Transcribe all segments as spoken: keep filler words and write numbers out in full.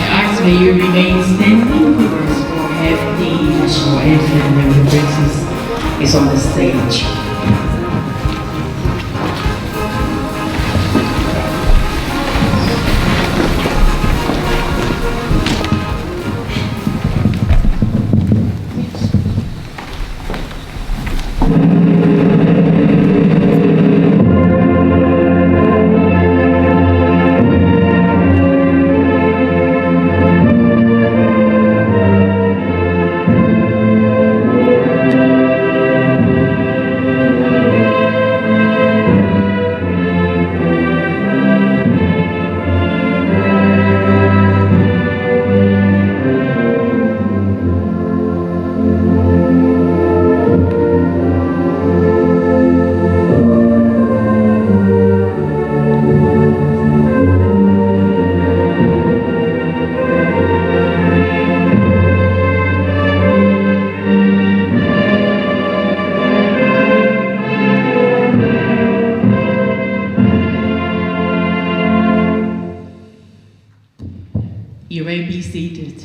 I ask that you remain standing because we'll have the national anthem when the princess is on the stage. You may be seated.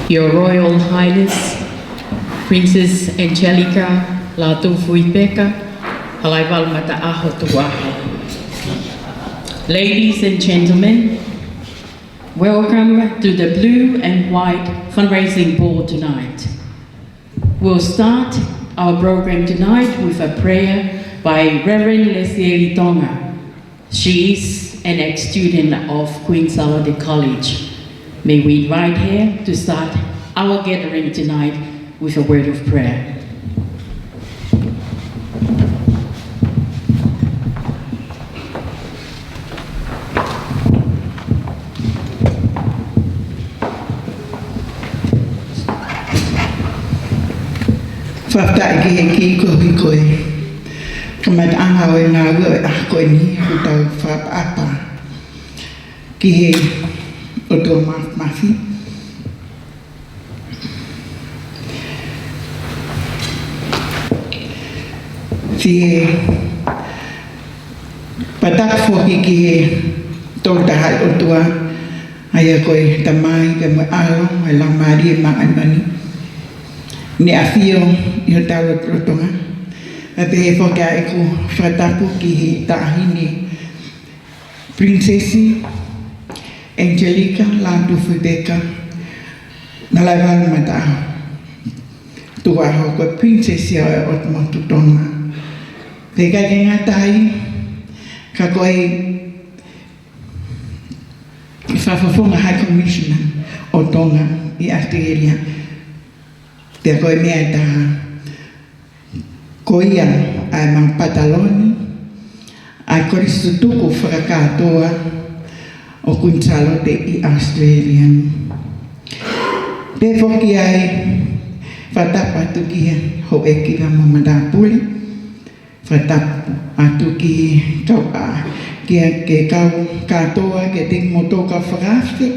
Your Royal Highness, Princess Angelika Lātūfuipeka Halaivalu Mataʻaho Tukuʻaho. Ladies and gentlemen, welcome to the Blue and White Fundraising Ball tonight. We'll start our program tonight with a prayer by Reverend Lesieli Tonga. She is an ex-student of Queen Sālote College. May we invite her to start our gathering tonight with a word of prayer. Fakafetaʻi ki he ʻEiki koeʻuhi ko e kamataʻanga ʻo e ngāue ʻo e ʻaho ko eni, ʻoku tau fakaʻapaʻapa ki he ʻOtua Māfimafi. Siʻi pātaki foki ki he Tolu Tahaʻi ʻOtua, ʻa ia ko e Tamai pea mo e ʻAlo mo e Laumālie Māʻoniʻoni, ne ʻafio ʻi hotau lotolotonga. Pea pehē foki ʻeku fakatapu ki he Taʻahine Princess Angelika Lātūfuipeka Halaivalu Mataʻaho Tukuʻaho, ko e Princess ia ʻo e ʻOtu Motu Tonga. Pea ʻikai ke ngata ai, ka ko e Fakafofonga High Commissioner ʻo Tonga ʻi ʻAositelēlia. Pea ko e meʻa ʻe taha, ko ia ʻa e mau pataloni ʻa e Kolisi Tutuku fakakātoa ʻo Kuini Sālote ʻi ʻAositelēlia. Pehē foki ai, fakatapu atu ki he houʻeiki pea mo e matāpule, fakatapu atu ki he kau ʻa, ki he, ki he kau kātoa, kiate kimoutolu kau fakaafe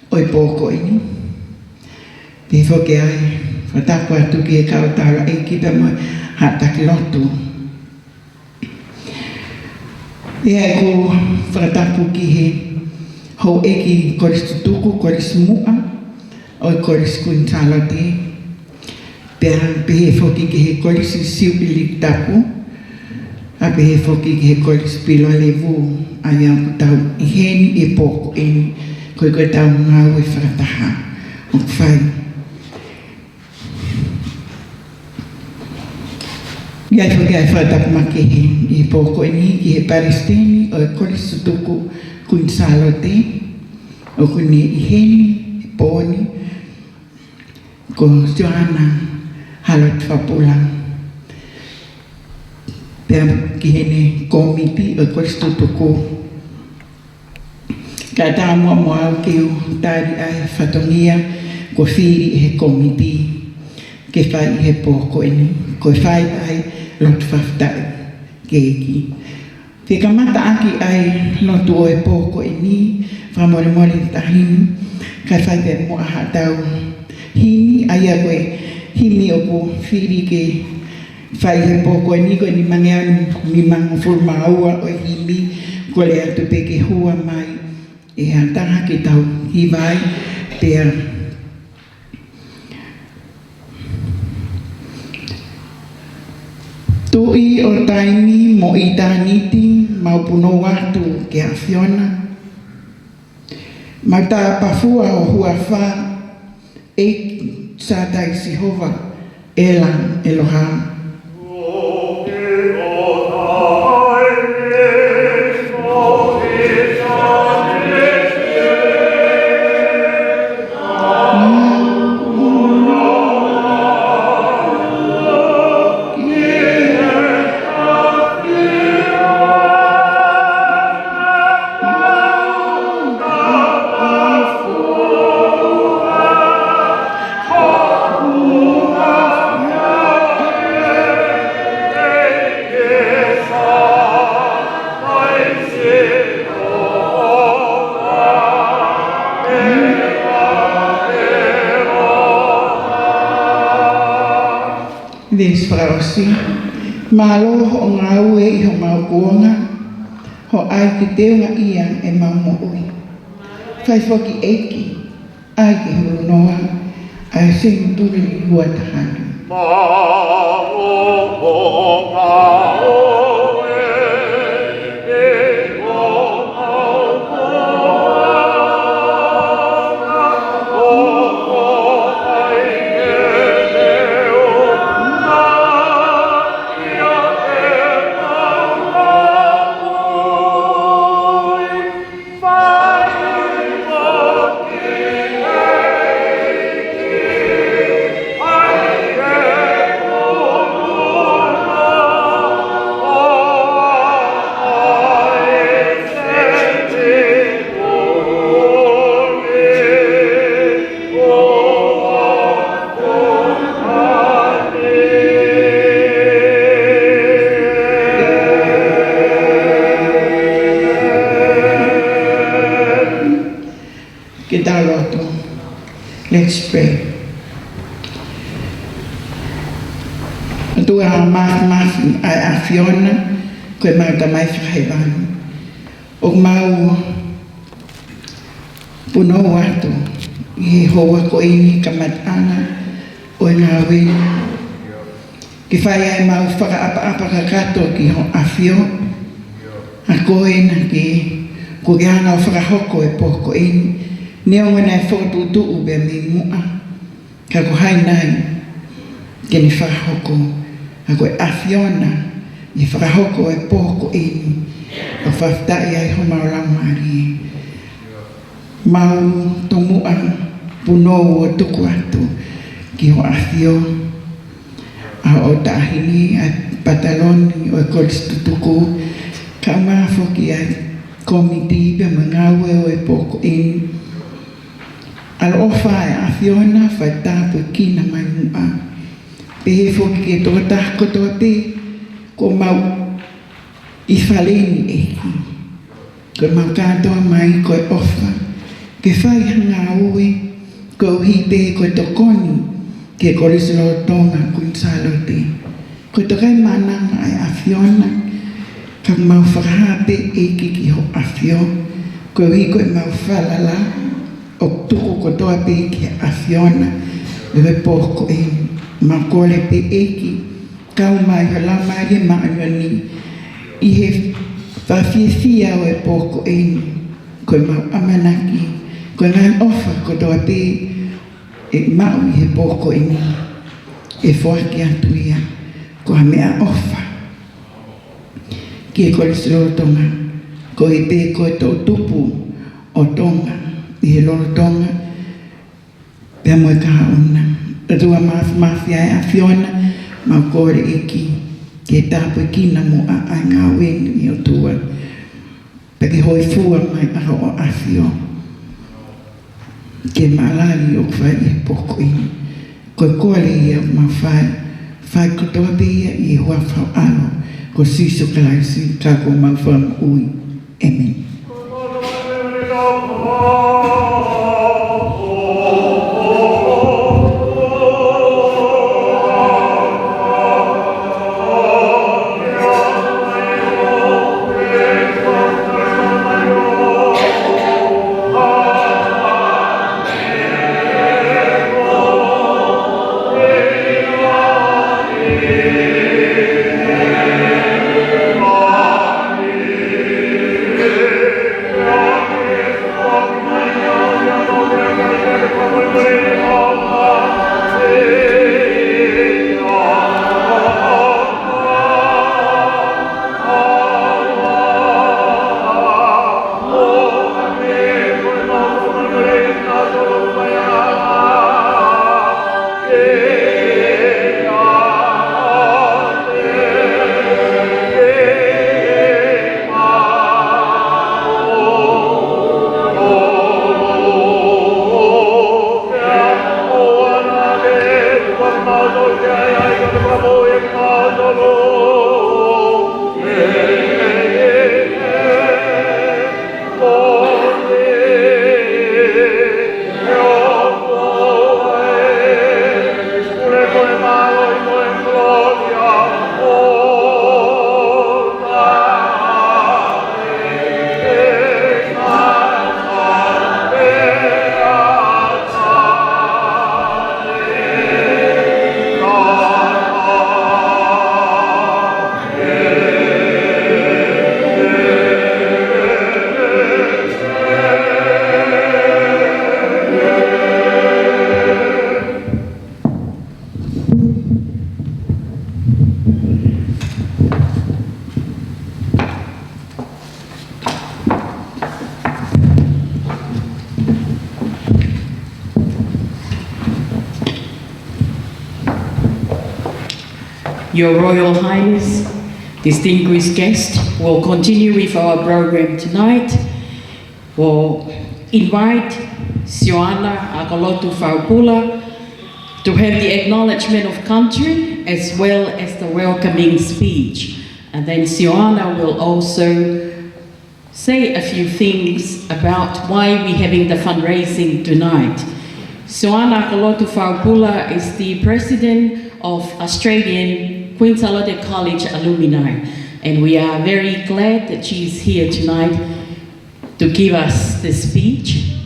ʻo e pō ko eni. Pehē foki ai, fakatapu atu ki he kau taulaʻeiki pea mo e haʻa taki lotu. Pea ʻoku ou fakatapu ki he houʻeiki Kolisi Tutuku, Kolisi Muʻa ʻo e Kolisi Kuini Sālote. Pea pehē foki ki he Kolisi Siuʻilikitapu, ʻa pehē foki ki he Kolisi Pilolevu, ʻa ia ʻoku tau ʻi heni ʻi he pō ko eni, ko e, ko ʻetau ngāue fakataha ʻoku fai. ʻOku ou fai foki ʻa e fakatapu makehe ʻi he pō ko eni ki he Palesiteni ʻo e Kolisi Tutuku Kuini Sālote, ʻoku ne ʻi heni he pō ni, ko Sioana Halotu Fapula. Pea ki heʻene kōmiti ʻo e Kolisi Tutuku. Kae ʻatā muʻa mo au ke u tali ʻa e fatongia kuo fili ʻe he kōmiti ke fai ʻi he pō ko eni, ko e fai ʻa e lotu fakafetaʻi ki he ʻEiki. Ke kamata ʻaki ʻa e lotu ʻo e pō ko eni, fakamolemole Taʻahine, kae fai pē muʻa haʻatau himi, ʻa ia ko e himi ʻoku fili ke fai he pō ko eni, ko e nimangeau nimangofulu mā ua ʻo e himi, kole atu pē ke hua mai ʻe ha taha ke tau hiva ai, pea Tuʻi ʻo taimi mo ʻitāniti, mau punou atu ki he ʻAfiona. Mau tāpafua ho huafa, ʻEiki Sātai Sihova, ʻEla, ʻEloha. Veesi fakaʻosi. Mālō hoʻo ngāue ʻi homau kuonga, hoʻo ʻai ke teungaʻia ʻemau moʻui. Fai foki ʻEiki, ʻai ke hulu noa ʻa e senituli ʻe ua taha ni. Ke tau lotu. Let's pray. ʻOtua Māfimafi ʻa e ʻAfiona, ko ʻemau Tamai Fakahēvani. ʻOku mau punou atu ʻi he houa ko eni kamataʻanga ʻo e ngāue ni. Ke fai ai ʻemau fakaʻapaʻapa kakato ki hoʻo ʻAfio, ʻa koe naʻa ke, kuo ke hanga ʻo fakahoko e pō ko eni, neongo naʻe fokotuʻutuʻu pē mei muʻa, ka ko hai nai ke ne fakahoko, ka ko e ʻAfiona ʻe fakahoko e pō ko eni, ʻo fakafetaʻi ai homau laumālie. Mau tomuʻa punou ʻo tuku atu ki hoʻo ʻAfio ʻa hoʻo taʻahine ʻa e pataloni ʻo e Kolisi Tutuku, kae ʻumaʻā foki ʻa e kōmiti pea mo e ngāue ʻo e pō ko eni. ʻAloʻofa ʻa e ʻAfiona, fai tāpuekina mai muʻa. Pehē foki ki he tokotaha kotoa pē kuo mau ʻi fale ni, ʻEiki. Ko ʻemau kātoa mai ko e ʻofa ke fai ha ngāue koeʻuhi pē ko e tokoni ki he Kolisi lolotonga Kuini Sālote. Ko e tokaimaʻananga ʻa e ʻAfiona, ka mau fakahā pē, ʻEiki, ki hoʻo ʻAfio, koeʻuhi ko ʻemau falala ʻoku tuku kotoa pē ki he ʻAfiona ʻi he pō ko eni. Mau kole pē, ʻEiki, kau mai ho Laumālie Māʻoniʻoni ʻi he fakafiefia ʻo e pō ko eni. Ko ʻemau ʻamanaki ko e ngaahi ʻofa kotoa pē ʻe maʻu ʻi he pō ko eni, ʻe foaki atu ia ko ha meʻaʻofa ki he Kolisi lolotonga, koeʻuhi pē ko e toʻutupu ʻo Tonga ʻi he lolotonga pea mo e kahaʻu na. ʻOtua Māfimafi ʻa e ʻAfiona, mau kole, ʻEiki, ke tāpuekina muʻa ʻa e ngāue ni, ʻOtua. Pea ke hōifua mai ʻa hoʻo ʻAfio ki he maʻalali ʻoku fai ʻi he pō ko eni. Ko e kole ia ʻoku mau fai, fai kotoa pē ia ʻi he huafa ho ʻAlo ko Sīsū Kalaisi, ka ko homau Fakamoʻui. ʻĒmeni. Your Royal Highness, distinguished guest, we'll continue with our program tonight. We'll invite Siona Akolotu Faupula to have the acknowledgement of country as well as the welcoming speech. And then Siona will also say a few things about why we're having the fundraising tonight. Siona Akolotu Faupula is the president of Australian Queen Sālote College Alumni, and we are very glad that she is here tonight to give us the speech,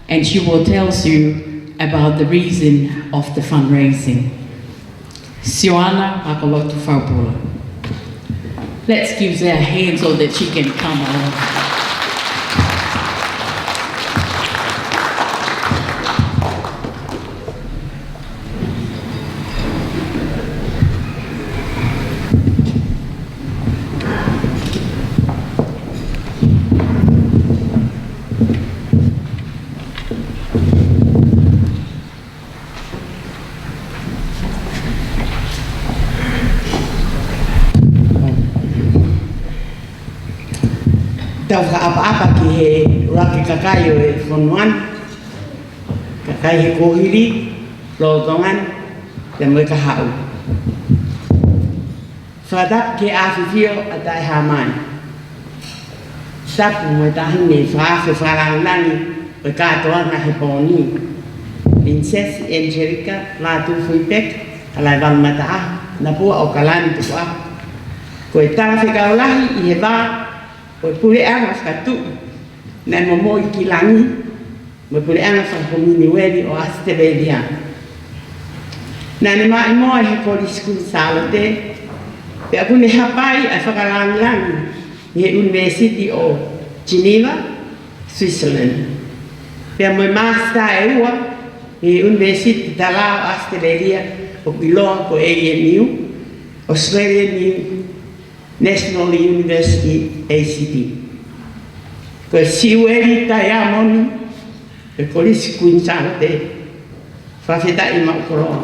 and she will tell you about the reason of the fundraising. Siona Akolotu Faupula. Let's give her a hand so that she can come along. Tau fakaʻapaʻapa ki he ʻuluaki kakai ʻo e fonua ni, kakai he kuohili, lolotonga ni, pea mo e kahaʻu. Fakatapu ki he ʻAfifio ʻa Taʻehāmai. Tapu mo e taʻahine fakaafe fakalāngilangi ʻo e kātoanga he pō ni. Pilinisesi Angelika Lātūfuipeka Halaevalu Mataʻaho, Napua ʻAokalani Tukuʻaho. Ko e talafekau lahi ʻi he vā ʻo e puleʻanga fakatuʻi naʻe momoi ki langi, mo e puleʻanga fakakominiueli ʻo ʻAositelēlia. Naʻa ne maʻimoa ʻi he Kolisi Kuini Sālote, pea ʻoku ne hapai ʻa e fakalāngilangi ʻi he ʻUnivēsiti ʻo Geneva, Switzerland. Pea mo e māsitā ʻe ua ʻi he ʻUnivēsiti Talā ʻo ʻAositelēlia, ʻoku ʻiloa ko e A N U, Australian National University, A C T. Ko e siueli taiamoni ʻo e Kolisi Kuini Sālote, fakafetaʻi maʻu koloa.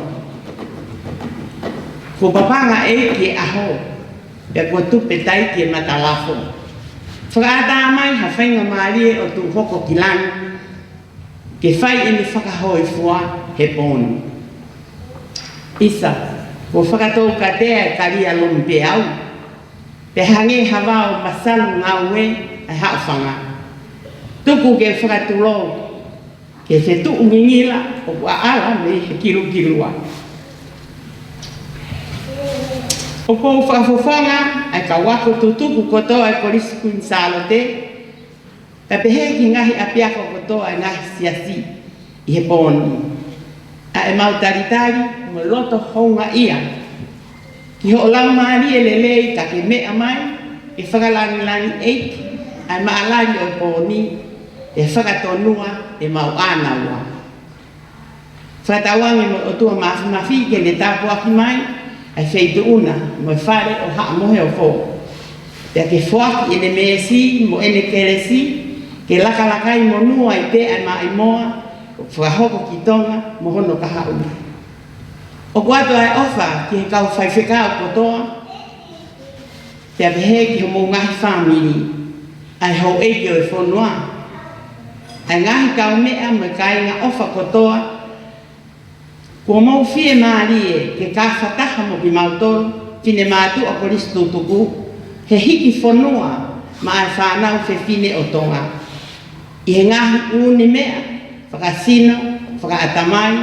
Ko Papanga ʻEiki e ʻaho, pea ko Tupe Taiki e matalafo. Fakaʻatā mai ha faingamālie ʻo tuʻu hoko ki langi, ke fai ʻene fakahōifua he pō ni. ʻIsa, kuo fakatoukatea e kalia lomipeau, pea hangē ha vao masalu ngāue ʻa e haʻofanga. Tuku ke fakatulou, ke fetuʻu ngingila ʻoku ʻaʻala mei he kilukilua. ʻOku ou fakafofonga ʻa e kau ako tutuku kotoa ʻa e Kolisi Kuini Sālote, pea pehē ki he ngaahi ʻapiako kotoa ʻa e ngaahi siasi ʻi he pō ni, ʻa ʻemau talitali mo e loto houngaʻia ki hoʻo laumālie lelei ka ke meʻa mai ke fakalāngilangiʻi ʻa e maʻalali ʻo e pō ni, ʻe fakatonua ʻemau ʻānaua. Fakatauange mo e ʻOtua Māfimafi ke ne tāpuaki mai ʻa e feituʻu na mo e fale ʻo Haʻa Moheofo. Pea ke foaki ʻene meesi mo ʻene kelesi, ke lakalakai monū ai pē ʻa e maʻimoa ʻoku fakahoko ki Tonga mo hono kahaʻu. ʻOku ʻoatu ʻa e ʻofa ki he kau faifekau kotoa, pea pehē ki homou ngaahi fāmili, ʻa e houʻeiki ʻo e fonua, ʻa e ngaahi kaumeʻa mo e kāinga ʻofa kotoa, kuo mou fiemālie ke kau fakataha mo kimautolu finemātuʻa kolisi tutuku he hiki fonua maʻa e fānau fefine ʻo Tonga, ʻi he ngaahi ʻū meʻa fakasino, fakaʻatamai,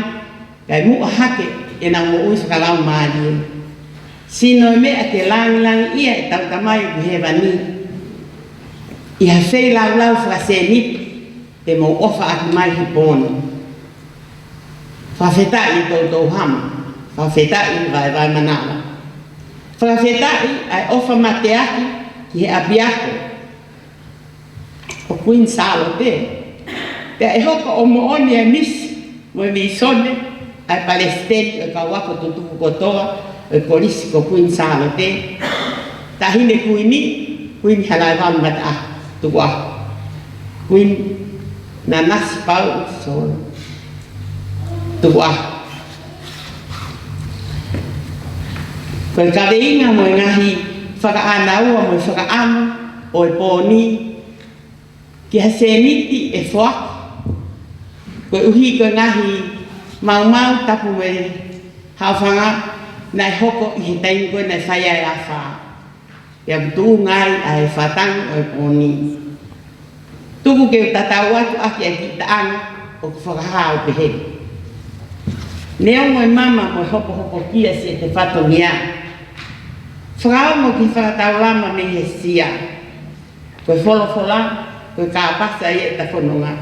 kae muʻa hake ʻenau moʻui fakalaumālie. Sino e meʻa ke lāngilangiʻia ʻetau Tamai ʻoku ʻi hēvani, ʻi ha feilaulau fakasēniti te mou ʻofa ʻaki mai he pō ni. Fakafetaʻi toutou hama, fakafetaʻi vaevae manava. Fakafetaʻi ʻa e ʻofa mateaki ki he ʻapiako ʻo Kuini Sālote, pea ʻe hoko ʻo moʻoni ʻa e misi mo e vīsone ʻa e Palesiteni ʻo e kau ako tutuku kotoa ʻo e Kolisi ko Kuini Sālote, Taʻahine Kuini, Kuini Halaevalu Mataʻaho Tukuʻaho, Kuini Nanasipauʻu Solo Tukuʻaho. Ko e kaveinga mo e ngaahi fakaʻānaua mo e fakaʻamu ʻo e pō ni, ki ha sēniti ʻe foaki, koeʻuhi ko e ngaahi maumau tapu mo e haʻofanga naʻe hoko ʻi he taimi ko ē naʻe fai ai e afā. Pea ʻoku tuʻunga ai ʻa e fatangi ʻo e pō ni. Tuku ke u tatau atu ʻaki ʻa e kiʻi taʻanga ʻoku fakahā ʻo pehē: Neongo e mama mo e hopohopokia siʻete fatongia, fakaongo ki he fakataulama mei he sia. Ko e folofola, ko e kāpasa ia ʻeta fononga.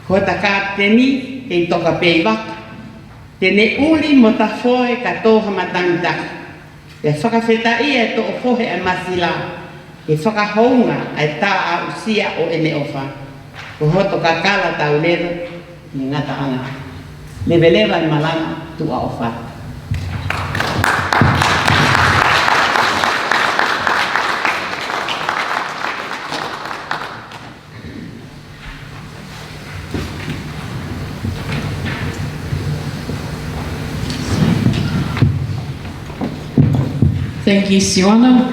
Ko hota kapiteni kei toka pē ʻi vaka, te ne ʻuli mo tafoe ka tō ha matangitaki. Pea fakafetaʻia e toʻo fohe ʻa e masila, ke fakahounga ʻa e tā aʻusia ʻo ʻene ʻofa. Ko hoto kakala tau leva ki he ngataʻanga. Leveleva e malanga, tuʻa ʻofa. Thank you, Siuana.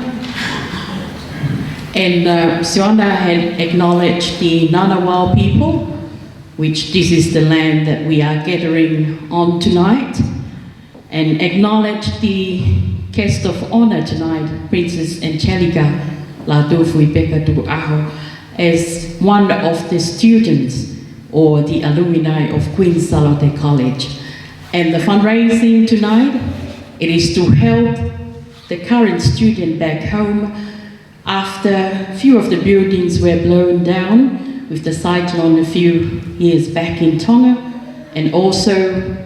And uh, Siona had acknowledged the Ngunnawal people, which this is the land that we are gathering on tonight, and acknowledge the guest of honor tonight, Princess Angelica Lātūfuipeka Tukuʻaho, as one of the students or the alumni of Queen Sālote College. And the fundraising tonight, it is to help the current student back home after a few of the buildings were blown down with the cyclone a few years back in Tonga, and also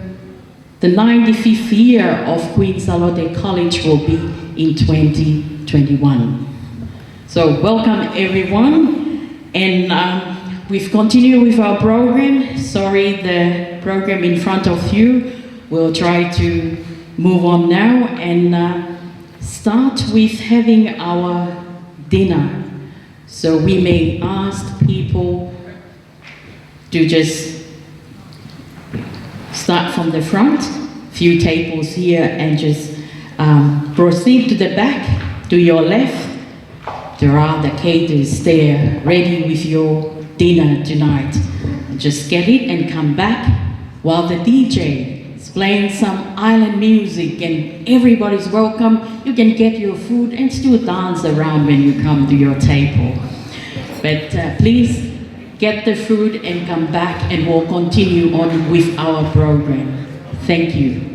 the ninety-fifth year of Queen Sālote College will be in twenty twenty-one. So welcome everyone, and um, we've continued with our program. Sorry, the program in front of you. We'll try to move on now and uh, start with having our dinner. So we may ask people to just start from the front, few tables here, and just um, proceed to the back, to your left. There are the caterers there, ready with your dinner tonight. Just get it and come back while the D J is playing some island music, and everybody's welcome. You can get your food and still dance around when you come to your table. But uh, please get the food and come back, and we'll continue on with our program. Thank you.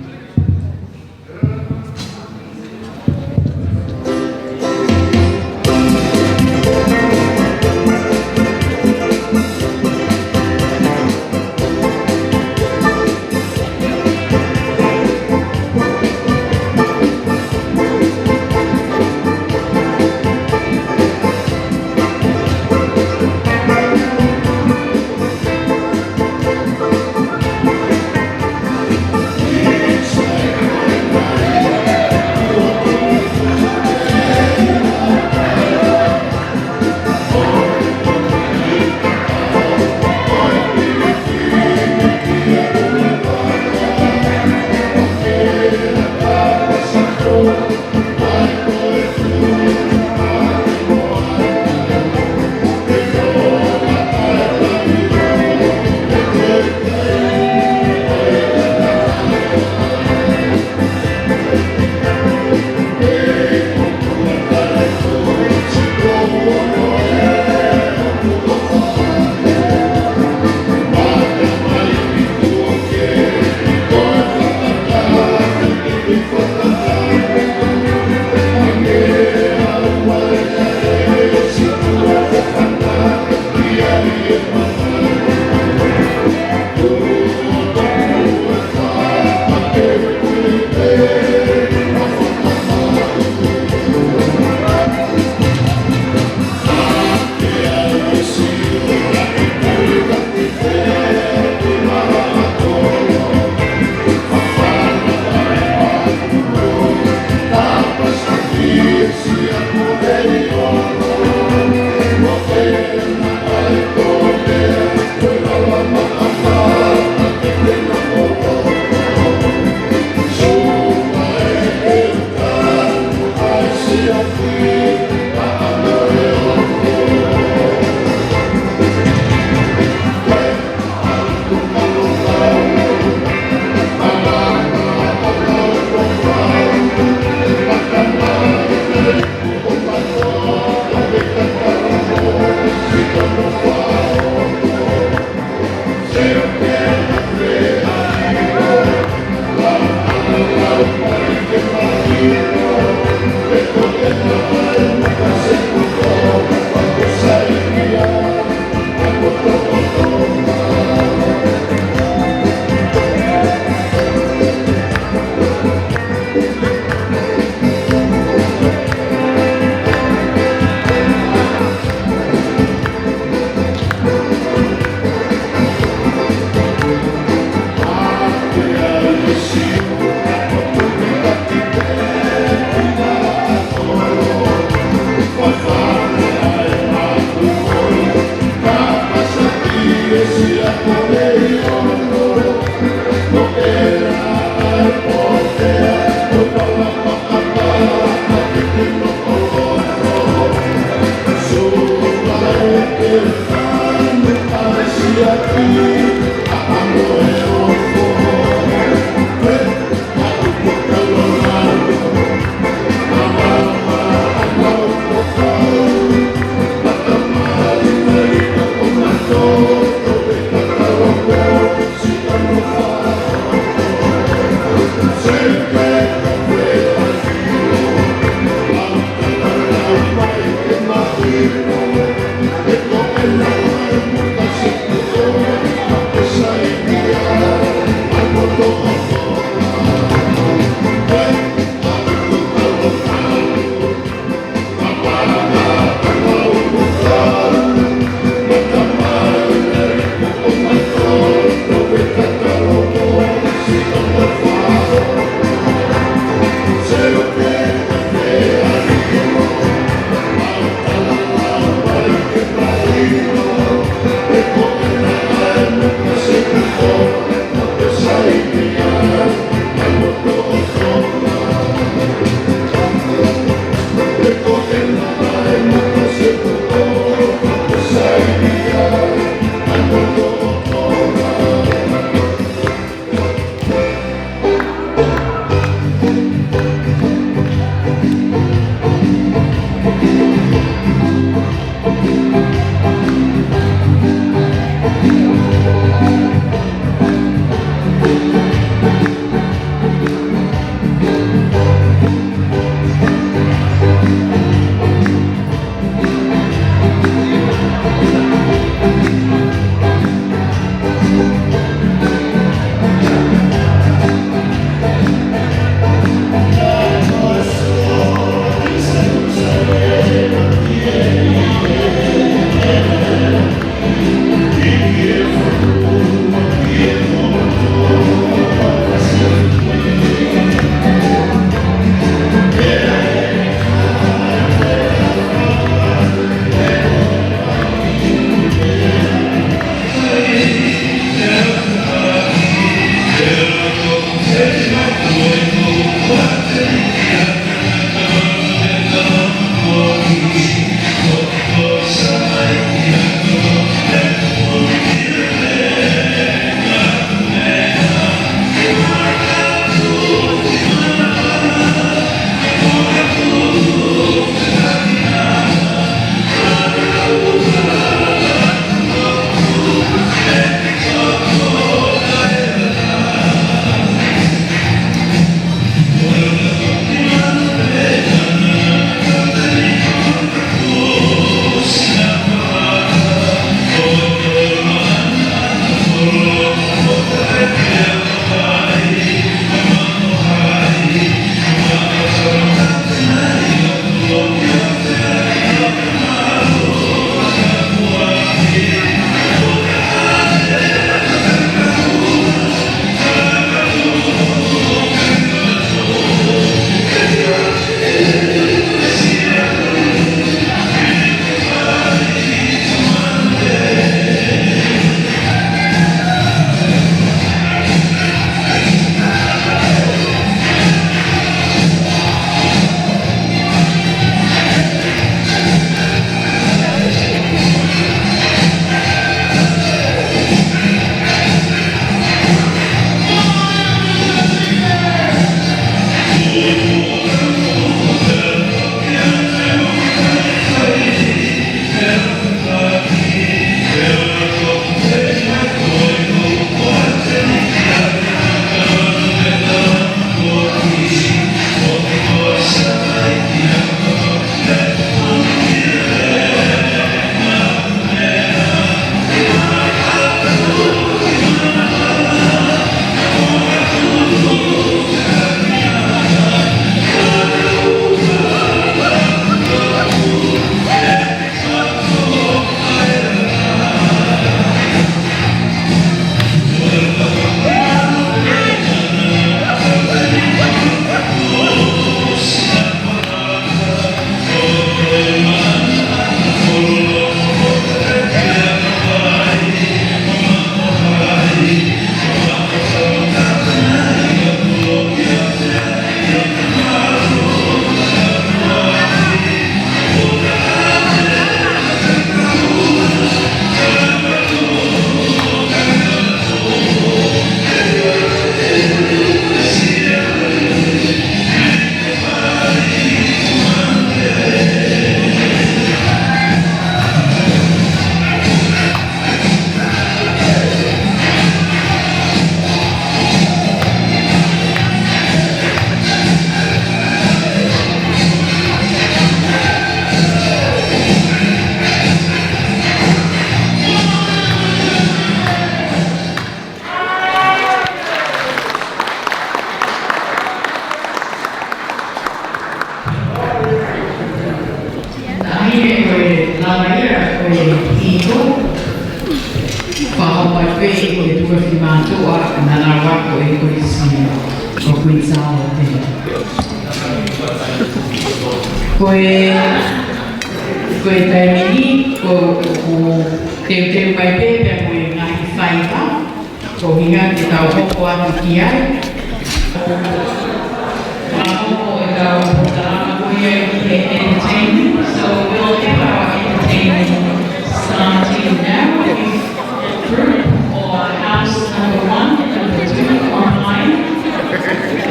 Pea ko e tuʻa kimātuʻa naʻa nau ako ʻi he Kolisi ko Queen Sālote. Ko e, ko e taimi ni, ko, ko, ko teuteu mai pē pea mo e ngaahi faiva, ko hinga ke tau hoko atu ki ai. Ua hopo e kau pōtalanoa ko ia ki he entertainment. So we'll have our entertainment starting now with group or house number one and number two online.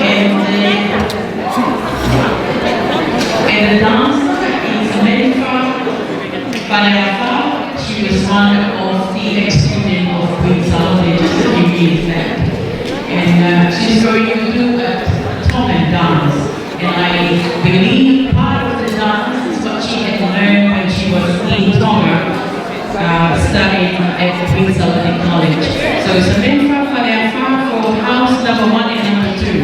And the, and the dancer is Menfa Faleafa. She was one of the ex-student of Queen Sālote, just a few years back. And, uh, she's going to do a Tongan dance. And I believe part of the dance is what she had learned when she was in Tonga, uh, studying at Queen Sālote College. So Menfa Faleafa for house number one and number two.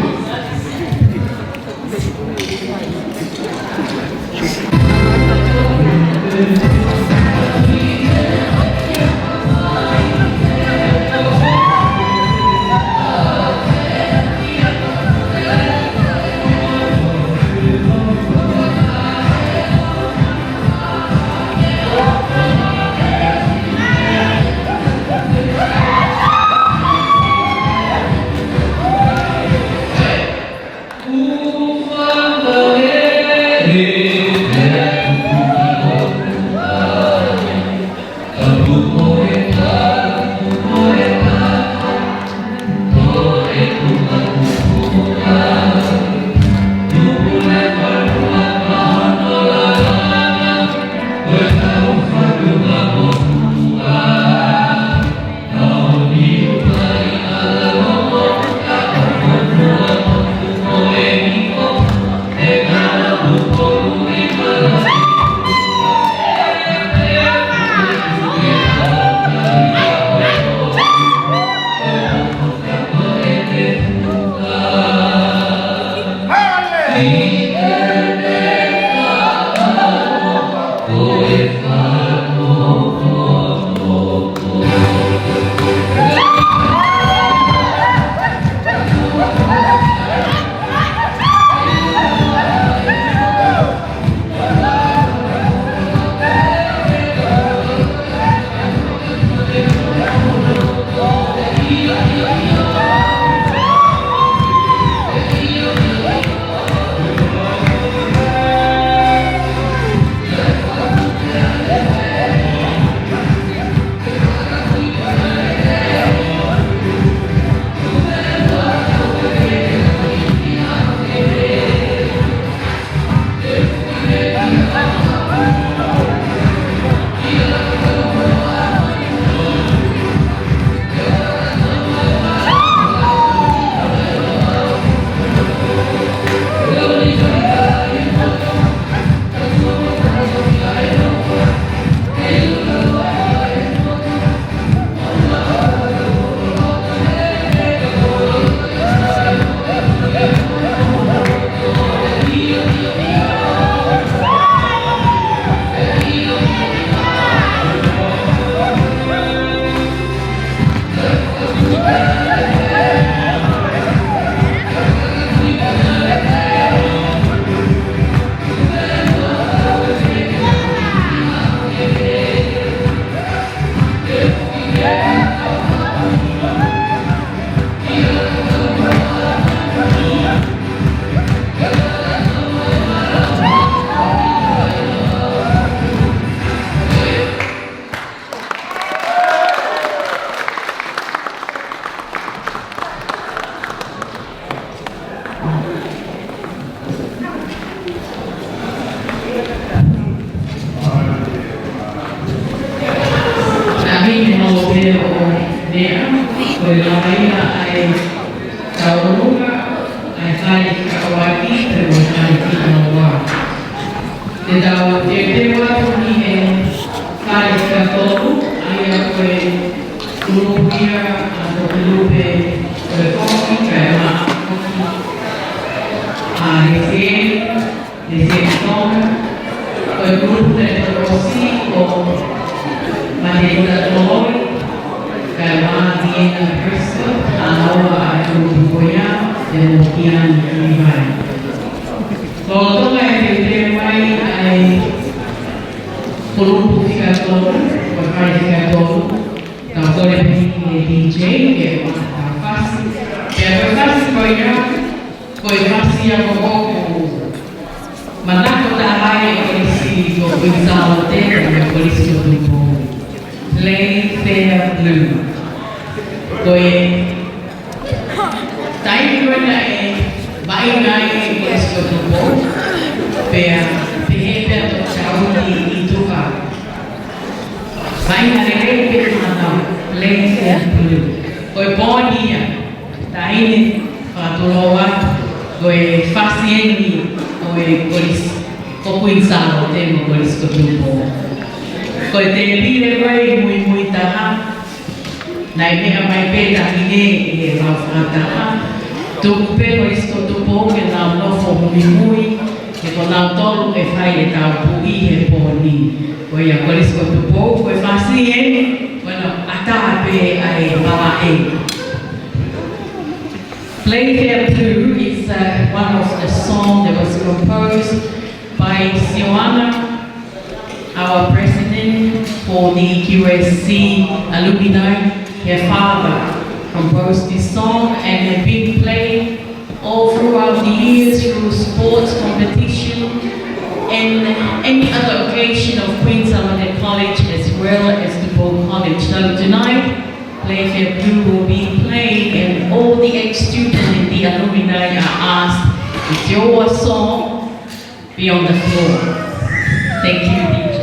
Naʻe hoko pē ʻo meʻa, ko e lavaina ʻa e tauʻolunga, ʻa e fale fika ʻuluaki, pea mo e fale fika ua. Te tau teuteu atu ki he fale fika tolu, ʻa ia ko e kulupu ia ʻa Tokelupe ʻo e Foki, kae ʻumaʻā foki ʻa Hesieli, Hesieli Tonga, ko e kulupu naʻe toki ʻosi ko Mateʻuta Toloi, kae ʻumaʻā President, ʻa e kulupu ko ia, ʻa Mokiani Livai. Lolotonga e teuteu mai ʻa e kulupu fika tolu, ko e fale fika tolu, tau kole pē ki he D J ke ʻoua naʻa tau fasi. Pea ko e fasi ko ia, ko e fasi ia ko ē ʻoku manako taha ai e kolisi ko Kuini Sālote mo e Kolisi ko Tupou. Play Fair Blue. Ko e taimi ko ē naʻe vaʻinga ai e Kolisi ko Tupou, pea pehē pē ʻa Toketā Uni ʻi Tuka. Vaʻinga lelei pē ʻa e Play Fair Blue. Ko e pōni ia, taʻahine, fakatulou atu, ko e fasi eni ʻo e Kolisi ko Kuini Sālote mo e Kolisi ko Tupou. Ko e tēpile ko ē ʻi muimui taha, naʻe meʻa mai pē taʻahine ʻi he lau fakataha, tuku pē Kolisi ko Tupou ke nau nofo muimui, he ko nautolu ʻe fai e taupuʻi he pōni. Ko ia Kolisi ko Tupou, ko e fasi eni, ko ena ʻatā pē ʻa e malaʻe. Play Fair Blue is uh, one of the songs that was composed by Sioana, our president for the Q S C alumni, her father composed this song and had been played all throughout the years through sports competition and any other occasion of Queen Sālote College as well as Tupou College. So tonight, Play Fair Blue will be played and all the ex-students and the alumni are asked with your song be on the floor. Thank you, D J.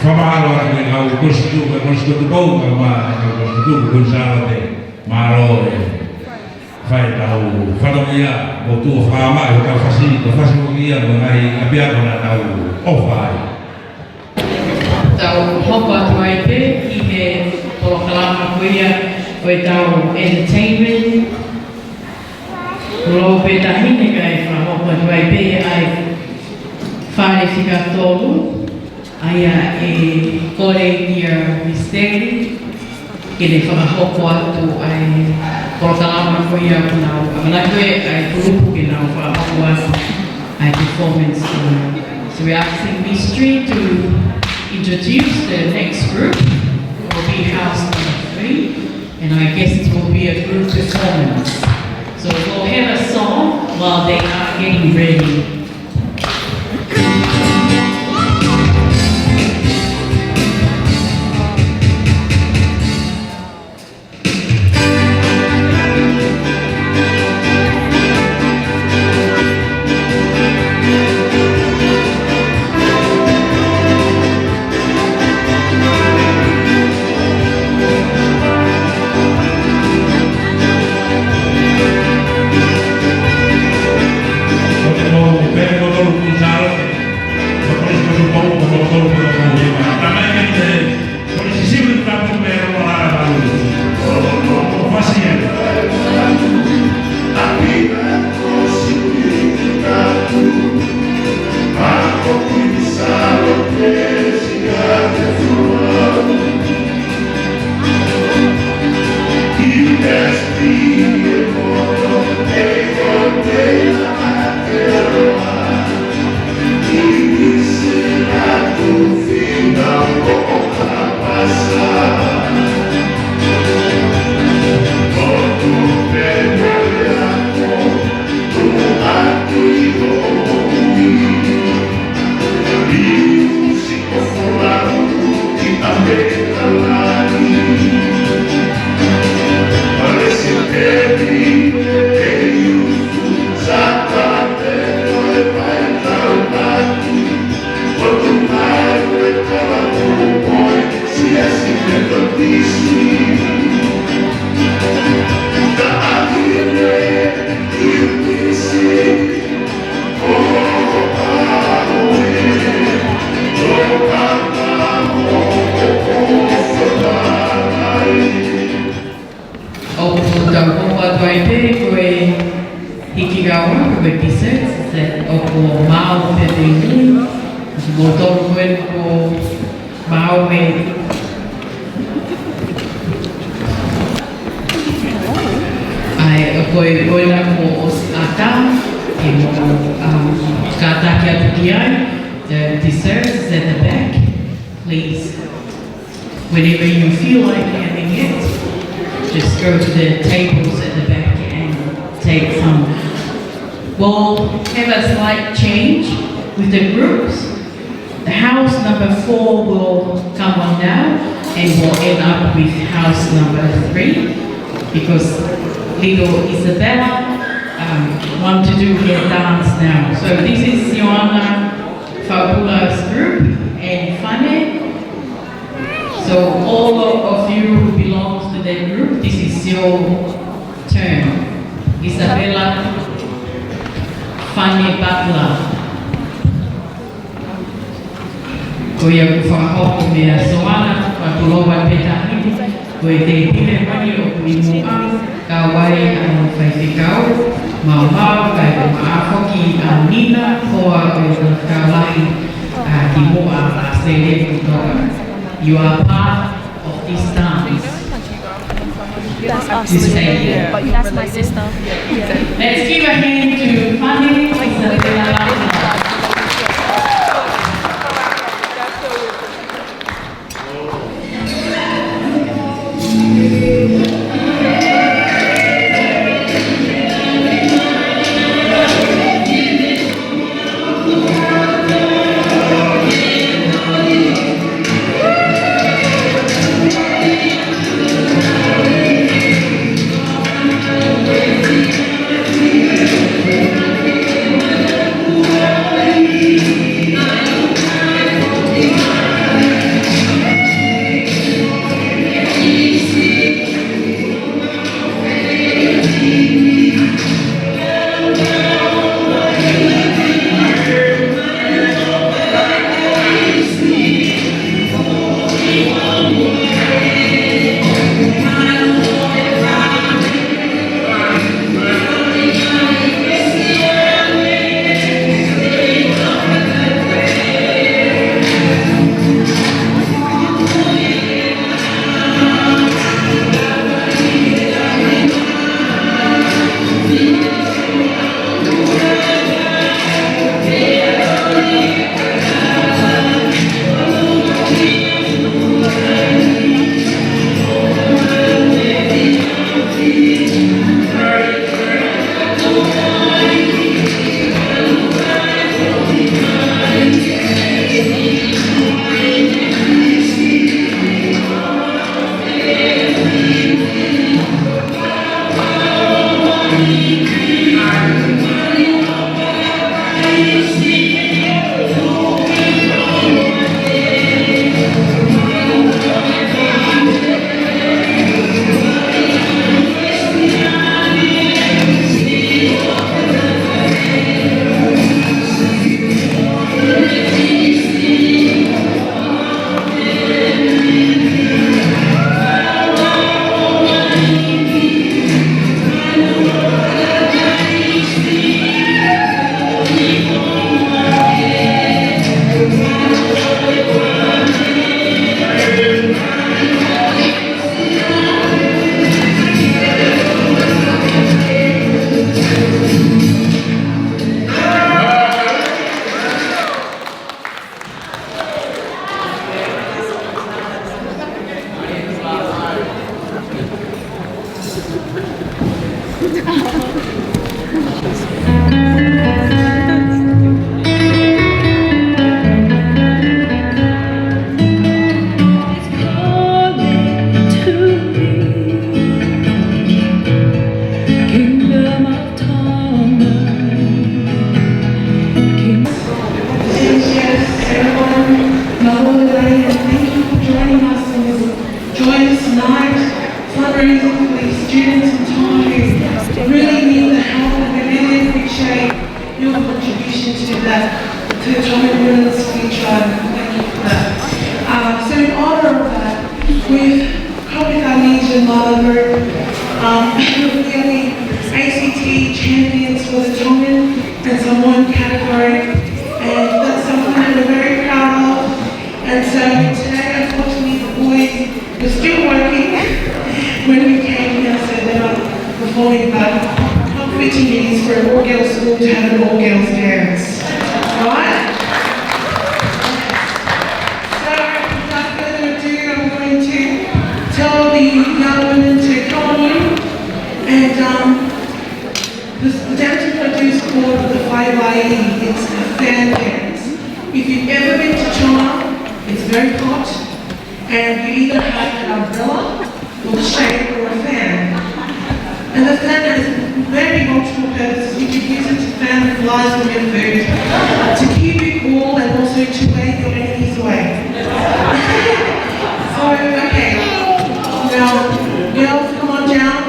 Fakamālō atu ki he kau Kolisi Tuʻu, kau Kolisi Tuʻu Tupou, kau mā, kau Kolisi Tuʻu, kau Sālote, mālō e fai ʻetau fatongia, mo tuʻu fakamaʻa, ʻetau fasi, ʻetau fasi mo ia, mo e ngaahi ʻapiako naʻa tau ʻofa ai. Tau hoko atu ai pē ki he polokalama ko ia ʻo ʻetau entertainment. Lō pē taʻahine kae fakahoko atu ai pē ʻa e fale fika tolu, ʻa ia ʻe kole kia Misiteli ke ne fakahoko atu ʻa e polokalama ko ia ʻoku nau, ʻa ia ko e, ʻa e kulupu ke nau fakahoko atu ʻa e performance ko ia. So we're asking Misiteli to introduce the next group, will be house number three, and I guess it will be a group performance. So we'll have a song while they are getting ready. ʻOku tau hoko atu ai pē ko e hiki kau, ko e dessert, ʻoku maau pē mei mui, ʻoku mou tonu ko eni kuo maau e, ʻa e, ko e, ko ena kuo ʻosi ʻatā, ke mou, um, kātaki atu ki ai. The dessert is at Please, whenever you feel like having it, just go to the tables at the back and take some. We'll have a slight change with the groups. The house number four will come on now, and we'll end up with house number three, because little Isabella, um, want to do her dance now. So this is Ioana Faupula's group and Fane. So all of you who belongs to that group, this is your turn. Isabella, Fane Butler. Ko ia ʻoku fakahoko meia Soana Faupula pē taha ni, ko e tēpile mai ʻoku ʻi muʻa, kau ai ʻa e faifekau maumau, kae ʻumaʻā foki ʻa Nina, hoa ʻo e faifekau lahi, ʻa, ki muʻa, ʻa Sele Kutoka. You are part of this dance. That's us. This lady. That's my sister. Let's give a hand to Fane Isabella Lafina. Yes, everyone, mahalo nai, and thank you for joining us in this joyous night, fundraising for these students in Tonga who really need the help, and we really appreciate your contribution to that, to Tongan Women's Future. Thank you for that. Um, so in honor of that, we've come with our Legion Mother group, um, we are the A C T champions for the Tongan and Samoan category, and that's something that we're very proud of. And so today, unfortunately, the boys were still working when we came here, so they're not performing, but how fitting it is for an all-girls school to have an all-girls dance, right? So, very hot, and you either have an umbrella or shade or a fan. And the fan has very multiple purposes. You can use it to fan the flies from your food, to keep it warm, and also to wave your enemies away. So, okay. Now, girls, come on down.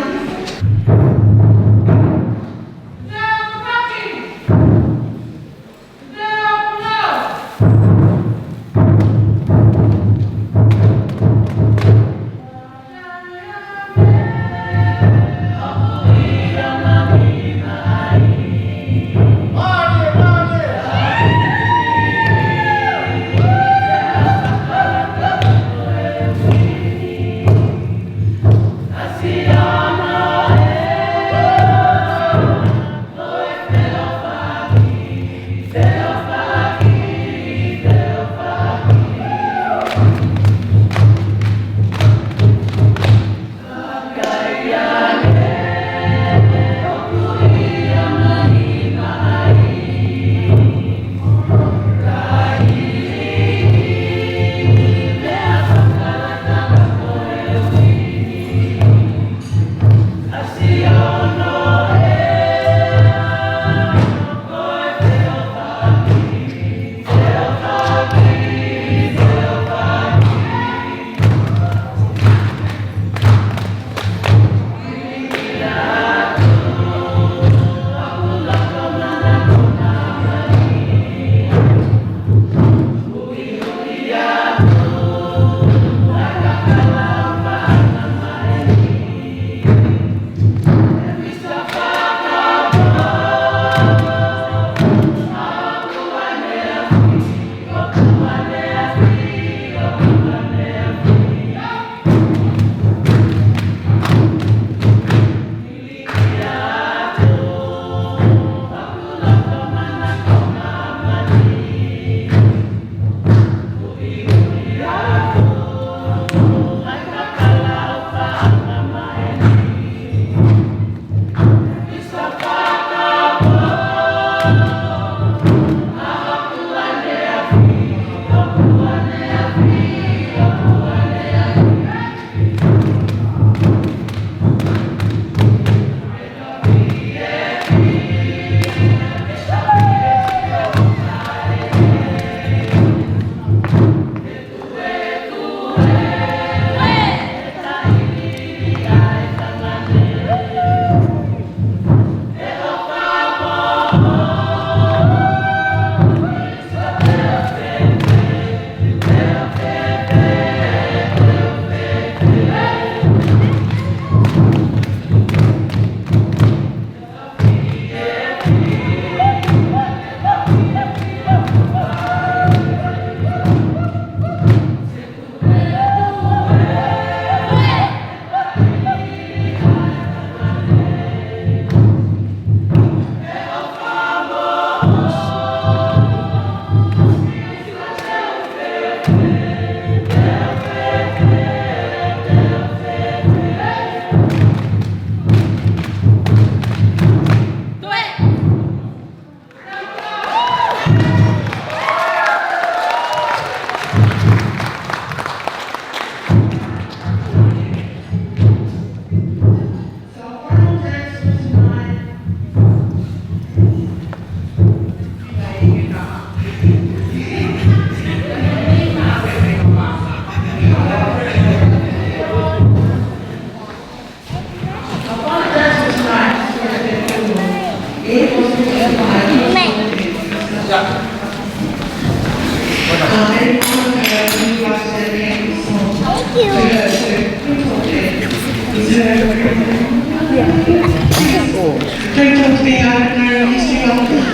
Don't talk to me, I don't know history,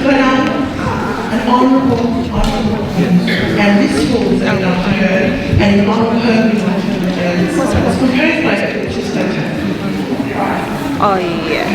but, um, an honourable, honourable woman. And this falls in love with her, and in honour of her, we want to do it. It's composed by Richard Stoker. Oh, yeah.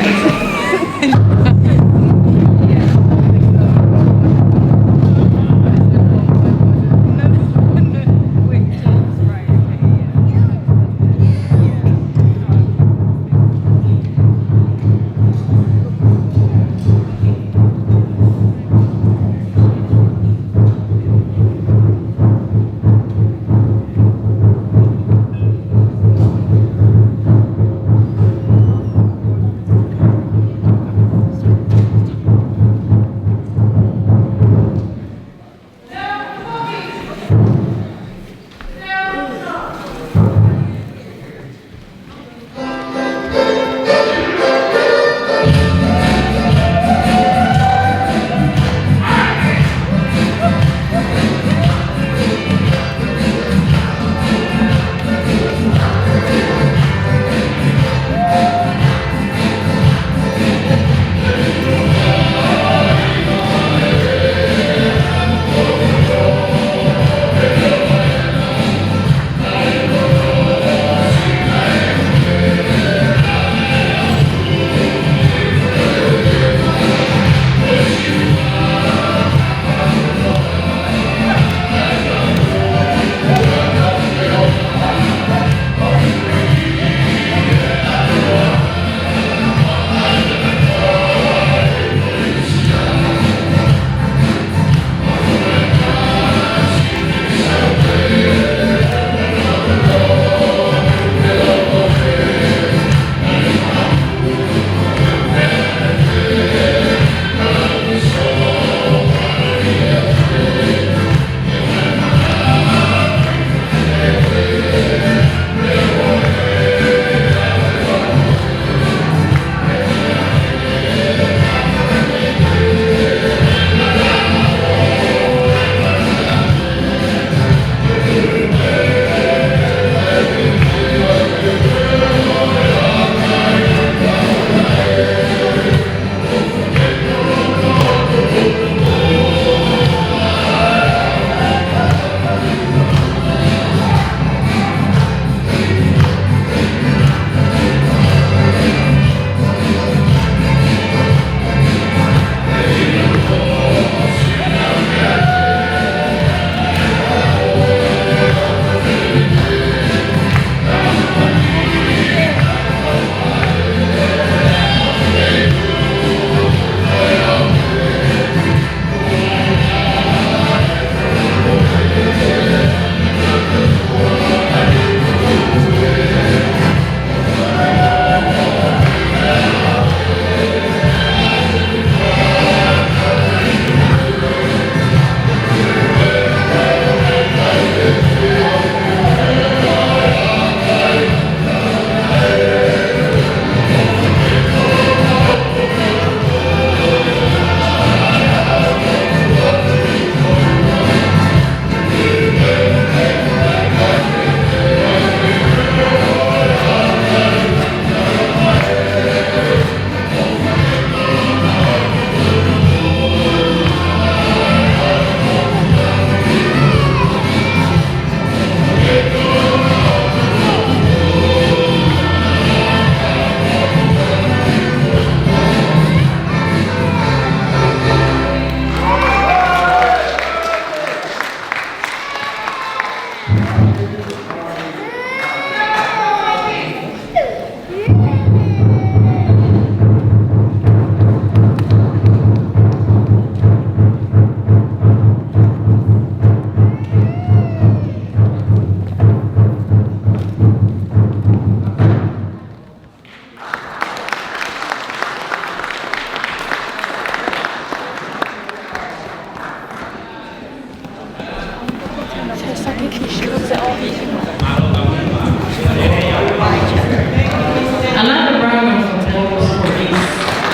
Another round of applause for these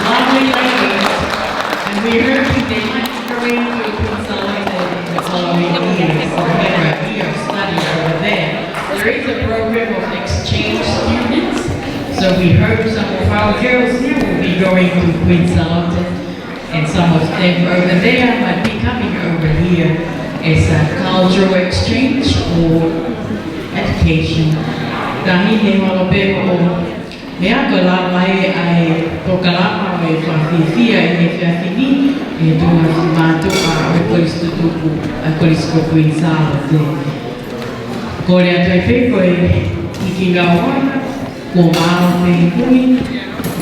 lovely ladies. And we heard that they might be going to Queensland in the following years. So they have a year of study over there. There is a program of exchange students. So we hope some of our girls here will be going to Queensland and some of them over there might be coming over here as a cultural exchange or education. Ka hine malo pē ʻo meʻa ko e lava mai ʻa e polokalama ʻo e fakafiefia ʻi he efiafi ni, ʻi he tuʻunga mātuʻa ʻo e Kolisi Tutuku, ʻa e Kolisi ko Queensland. Kole atu ai pē ko e hiki ngāue, kuo mālō pē ʻi mui,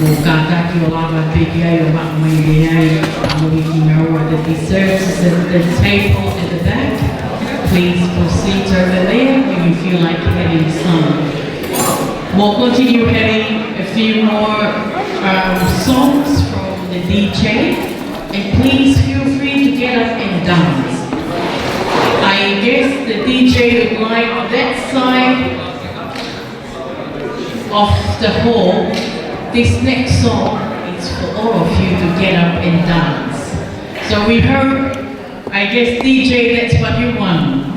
mo kātaki ʻo lava pē ki ai ʻo maʻu mai ai ʻa e hiki ngāue, the desserts is at the table at the back. Please proceed over there when you feel like having some. We'll continue having a few more, um, songs from the D J. And please feel free to get up and dance. I I guess the D J would like that side of the hall. This next song is for all of you to get up and dance. So we heard, I guess, D J, that's what you want.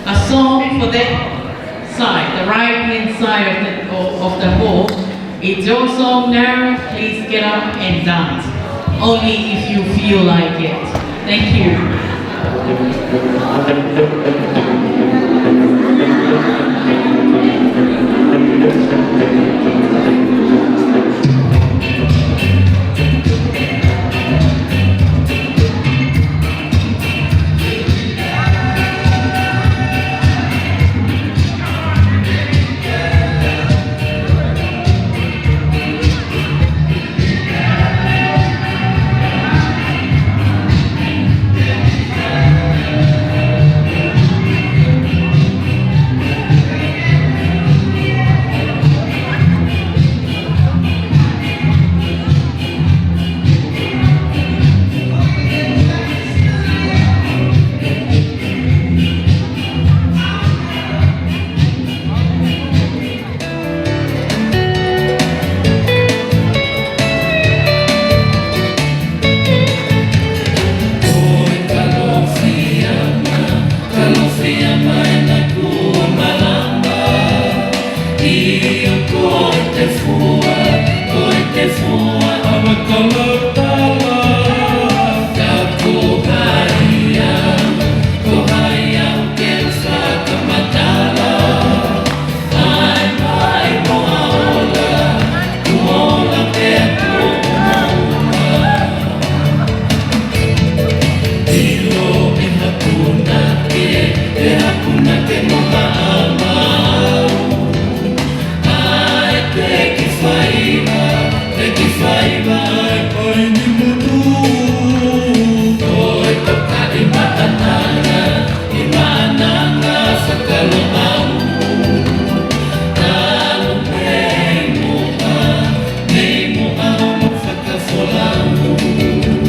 A song for that side, the right-hand side of the, of, of the hall. It's your song now, please get up and dance. Only if you feel like it. Thank you.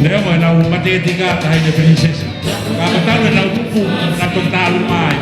Leo mo e nau matetika taha ʻi he princess. Ka ko tau e nau tupu, na to talu mai.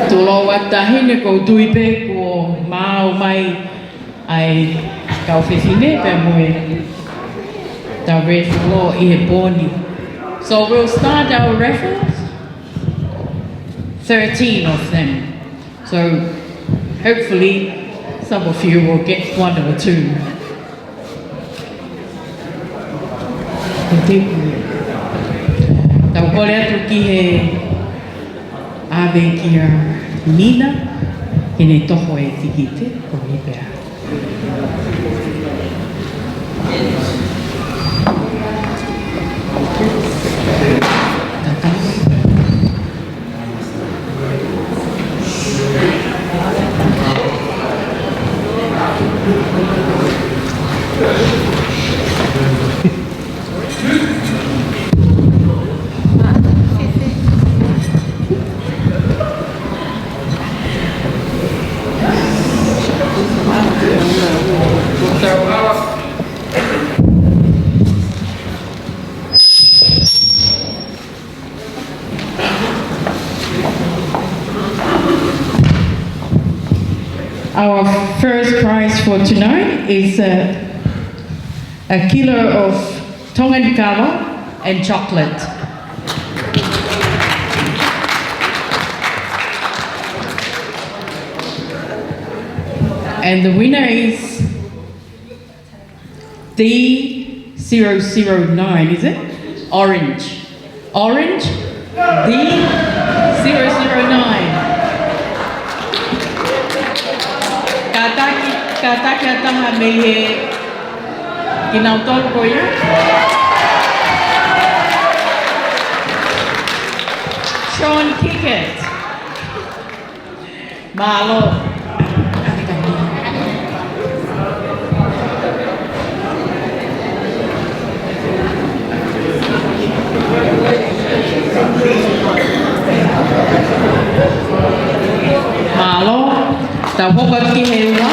Tulou atu taʻahine, ʻoku ou tui pē kuo maau mai ʻa e kau fefine pea mo e tau raffle ʻi he pō ni. So we'll start our raffles. Thirteen of them. So hopefully some of you will get one or two. Tau kole atu ki he ʻave kia Nina, ke ne toho e tikite, ko ia pē. Our first prize for tonight is a, a kilo of Tongan kava and chocolate. And the winner is D zero zero nine, is it? Orange. Orange, D zero zero nine. Kātaki, kātaki ʻa taha mei he kinautolu ko ia. Sean Kickett. Mālō. Mālō. Tau hoko atu ki he ulo.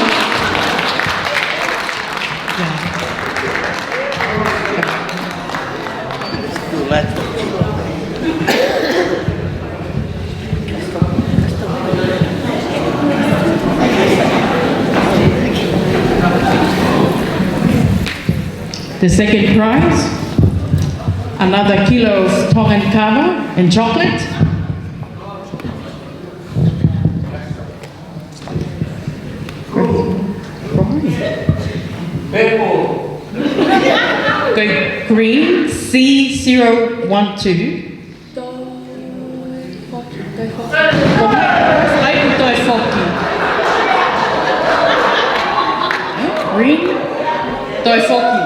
The second prize, another kilo of Tongan kava and chocolate. Purple. Go green, C zero one two. Toe foki, toe foki. Toe foki. Toe foki.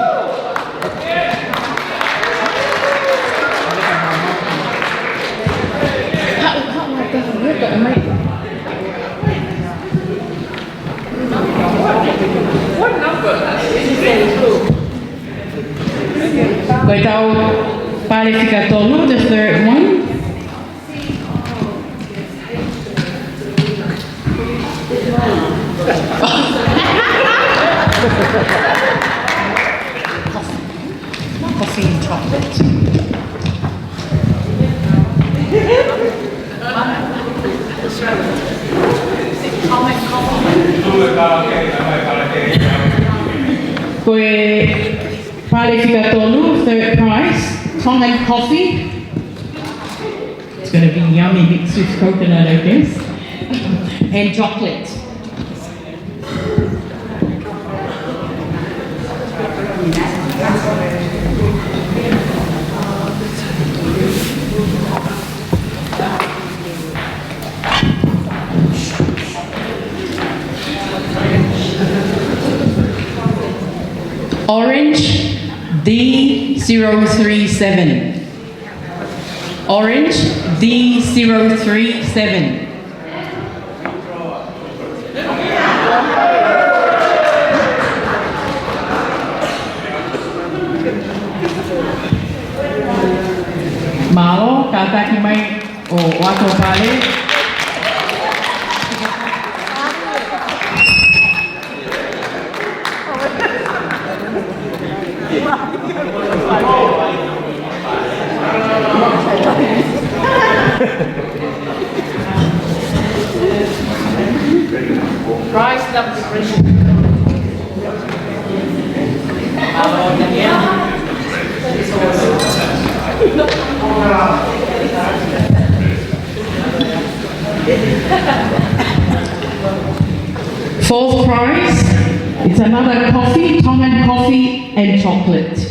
Ko ʻetau pale fika tolu, the third one. Coffee and chocolate. Ko e pale fika tolu, third prize, Tongan coffee. It's gonna be yummy mixed with coconut, I guess. And chocolate. Orange, D zero three seven. Orange, D zero three seven. Mālō, kātaki mai ʻo ʻoatu e pale. Prize number three. Fourth prize, it's another coffee, Tongan coffee and chocolate.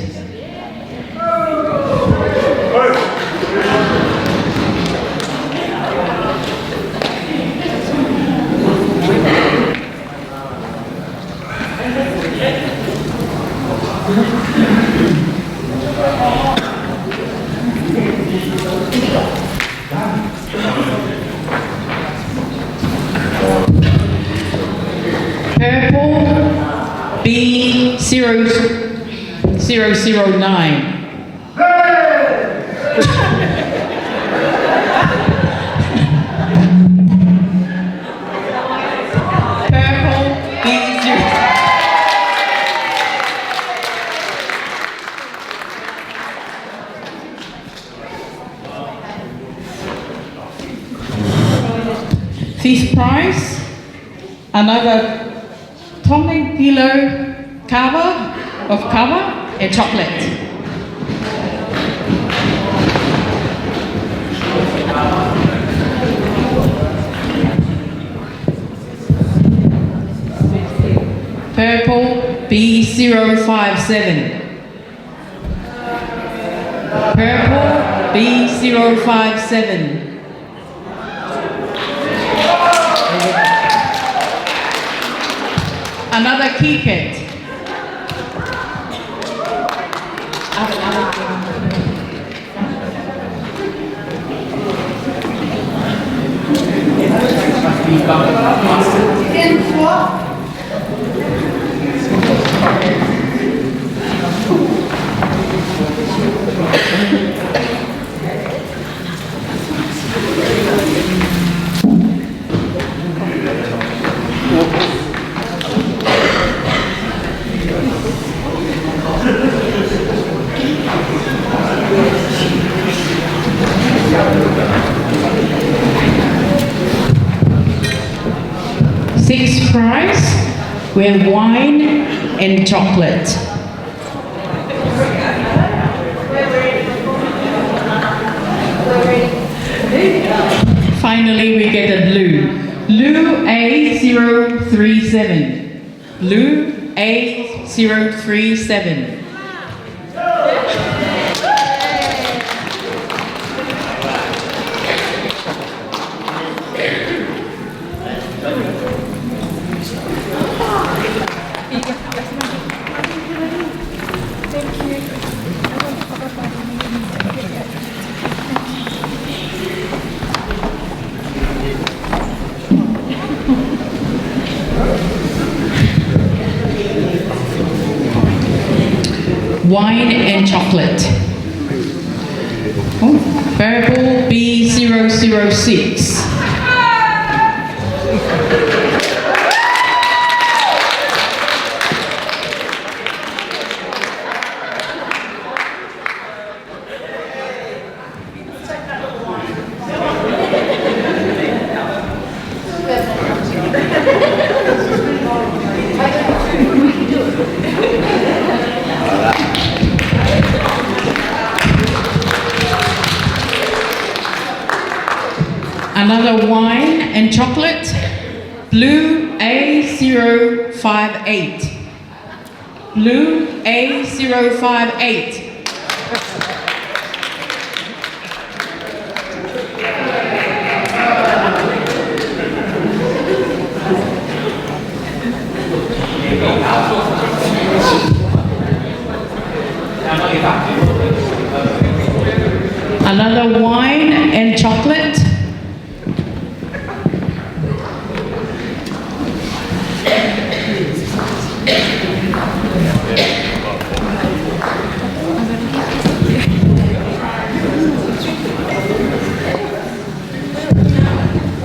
Purple, B zero zero zero nine. Purple, B zero. Fifth prize, another Tongan pillow cover, of cover, and chocolate. Purple B zero five seven. Purple B zero five seven. Another Kit Kat. Sixth prize, we have wine and chocolate. Finally, we get a blue. Blue A zero three seven. Blue A zero three seven. Wine and chocolate. Oh, purple B zero zero six. Another wine and chocolate, blue A zero five eight. Blue A zero five eight. Another wine and chocolate.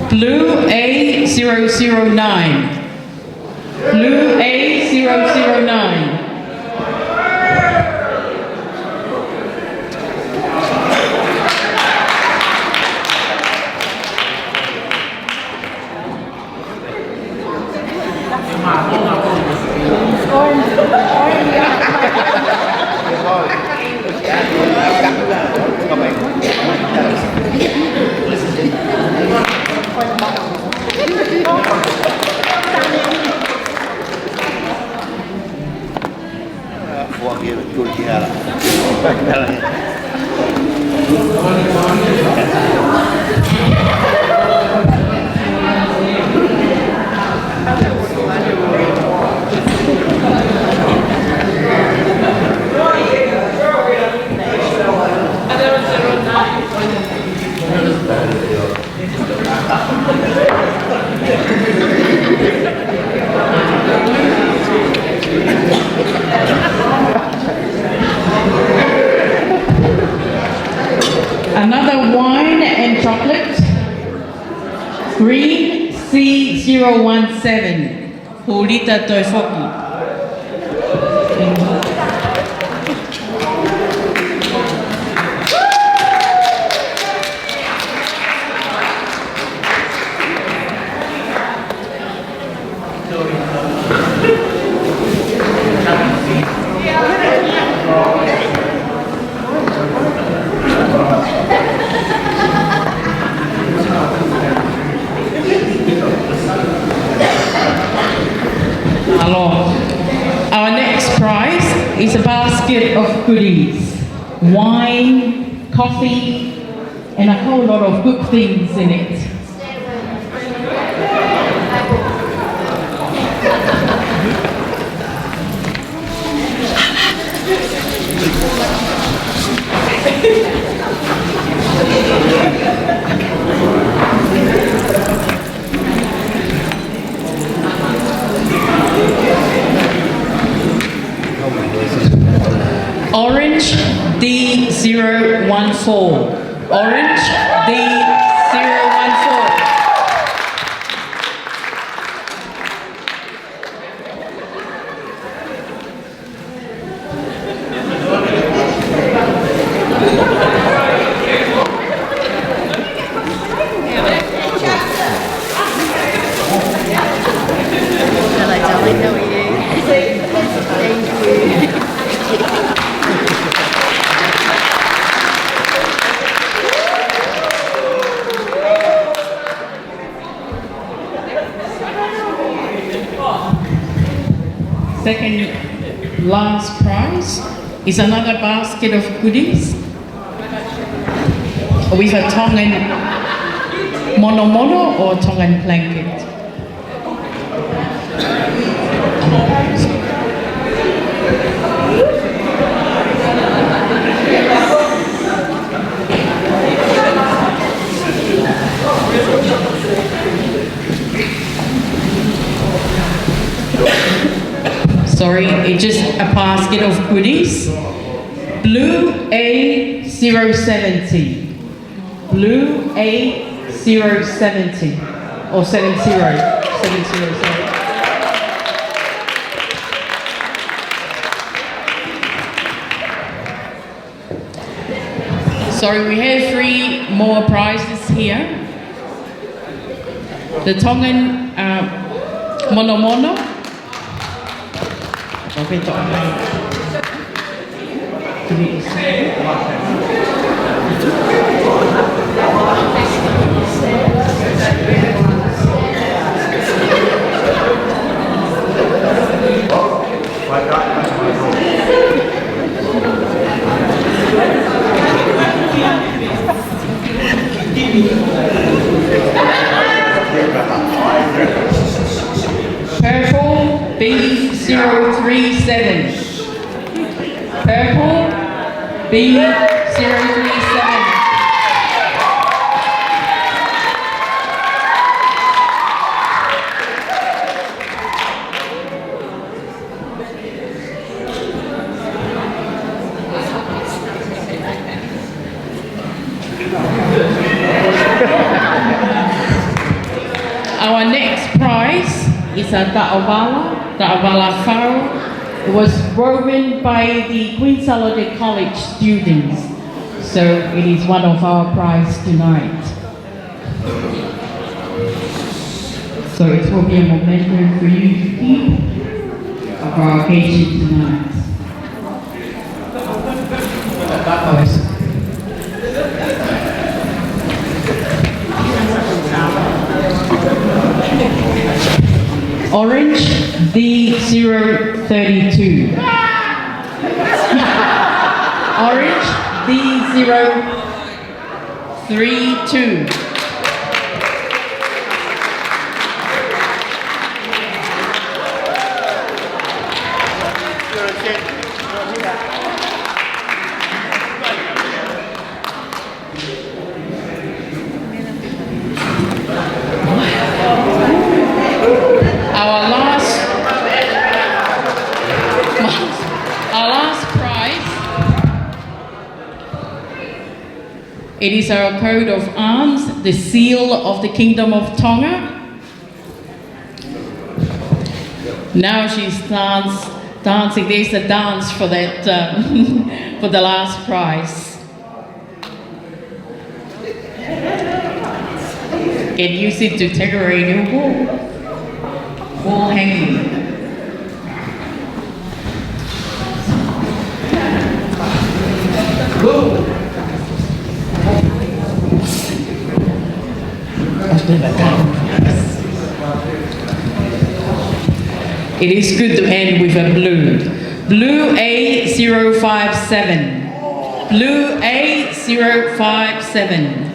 Blue A zero zero nine. Blue A zero zero nine. Another wine and chocolate. Green C zero one seven. Pulita Toefoki. goodies, wine, coffee, and a whole lot of good things in it. Orange D zero one four. Orange D zero one four. Second last prize is another basket of goodies with a Tongan monomono or Tongan blanket. Sorry, it's just a basket of goodies. Blue A zero seventy. Blue A zero seventy. Or seven zero. Seven zero, sorry. Sorry, we have three more prizes here. The Tongan, uh, monomono. Purple B zero three seven. Purple B zero three seven. Our next prize is a taʻovala, taʻovala fau. It was woven by the Queen Salote College students. So it is one of our prize tonight. So it will be a memento for you to keep of our occasion tonight. Orange D zero thirty-two. Orange D zero three two. Our last, our last prize. It is our coat of arms, the seal of the Kingdom of Tonga. Now she's dance, dancing. There's a dance for that, um, for the last prize. Can use it to decorate your wall. Wall hanging. It is good to end with a blue. Blue A zero five seven. Blue A zero five seven.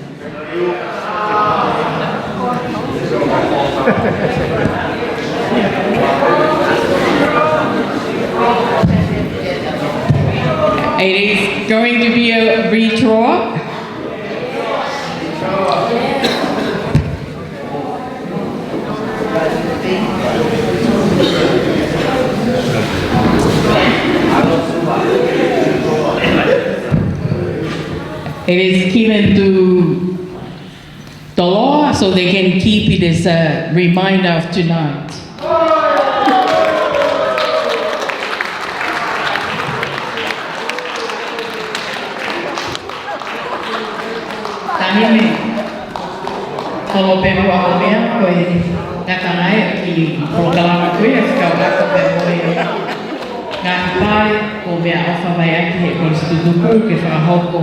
It is going to be a redraw. It is given to Toloa so they can keep it as a reminder of tonight. Taimi, kolo pē muʻa ʻo meʻa, ko e ngata ngai ki he polokalama ko ia, fekauʻaki pē mo e ngaahi pale, ko e meʻaʻofa mai ʻaki ʻe he Kolisi Tutuku ke fakahoko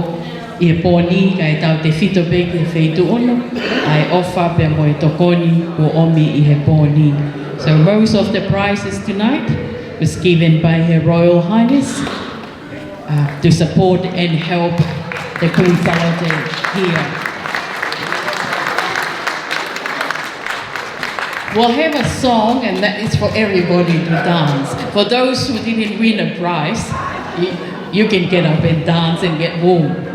ʻi he pō ni, kae tautefito pē ki he feituʻu ʻoku ʻi ai e ʻofa pea mo e tokoni kuo ʻomi ʻi he pō ni. So most of the prizes tonight was given by Her Royal Highness, uh, to support and help the Queen Sālote here. We'll have a song, and that is for everybody to dance. For those who didn't win a prize, you, you can get up and dance and get warm.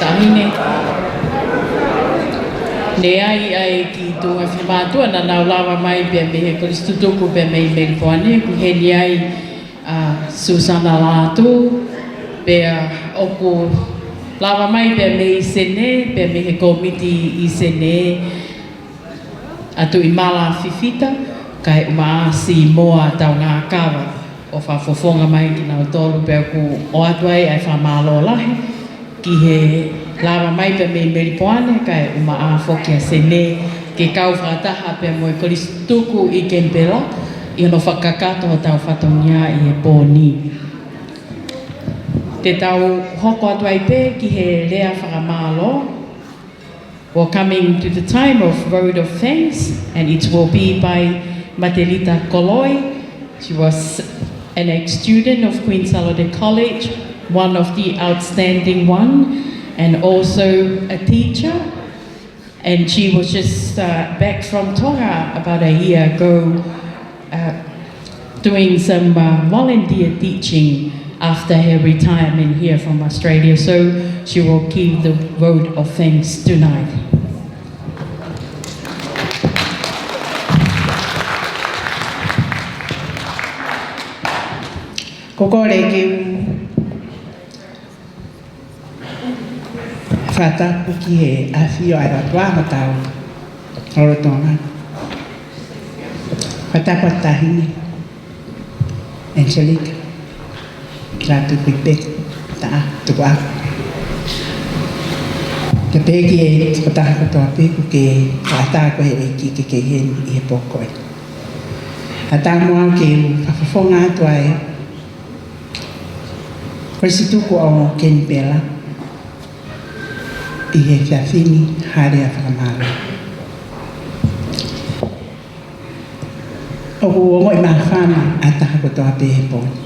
Taʻahine. Naʻe ʻi ai e kiʻi tuʻunga finemātuʻa naʻa nau lava mai pea mei he Kolisi Tutuku pea mei Melipoane, ʻoku ʻi heni ai ʻa Susana Lātū, pea ʻoku lava mai pea mei Senē, pea mei he kōmiti ʻi Senē, ʻa Tuʻimala Fifita, kae ʻumaʻā Simoa Taungakava, ʻo fakafofonga mai kinautolu pea ʻoku ʻoatu ai ʻa e fakamālō lahi ki he lava mai pea mei Melipoane, kae ʻumaʻā foki ʻa Senē, ke kau fakataha pea mo e Kolisi Tutuku ʻi Kenipela, ʻi hono fakakakato hotau fatongia ʻi he pō ni. Te tau hoko atu ai pē ki he lea fakamālō. We're coming to the time of vote of thanks, and it will be by Matelita Koloi. She was an ex-student of Queen Sālote College, one of the outstanding one, and also a teacher. And she was just, uh, back from Tonga about a year ago, uh, doing some, uh, volunteer teaching after her retirement here from Australia. So she will give the vote of thanks tonight. Ko e kole ke u fakatapu ki he ʻafio ʻa e ʻOtua ʻi hotau lotolotonga. Fakatapu atu Taʻahine Angelica, Lātūkuipeku, Taʻa, Tukuʻaho. Ke pehē ki he tokotaha kotoa pē ʻoku ke fakaʻatā ko ē ʻe he ʻEiki ke kei ʻi heni ʻi he pō ko eni. ʻAtā mo au ke u fakafofonga atu ʻa e kolisi tutuku ʻo Kenipela ʻi he efiafi ni, hale ʻa e fakamālō. ʻOku ongoʻi māfana ʻa e taha kotoa pē he pō ni.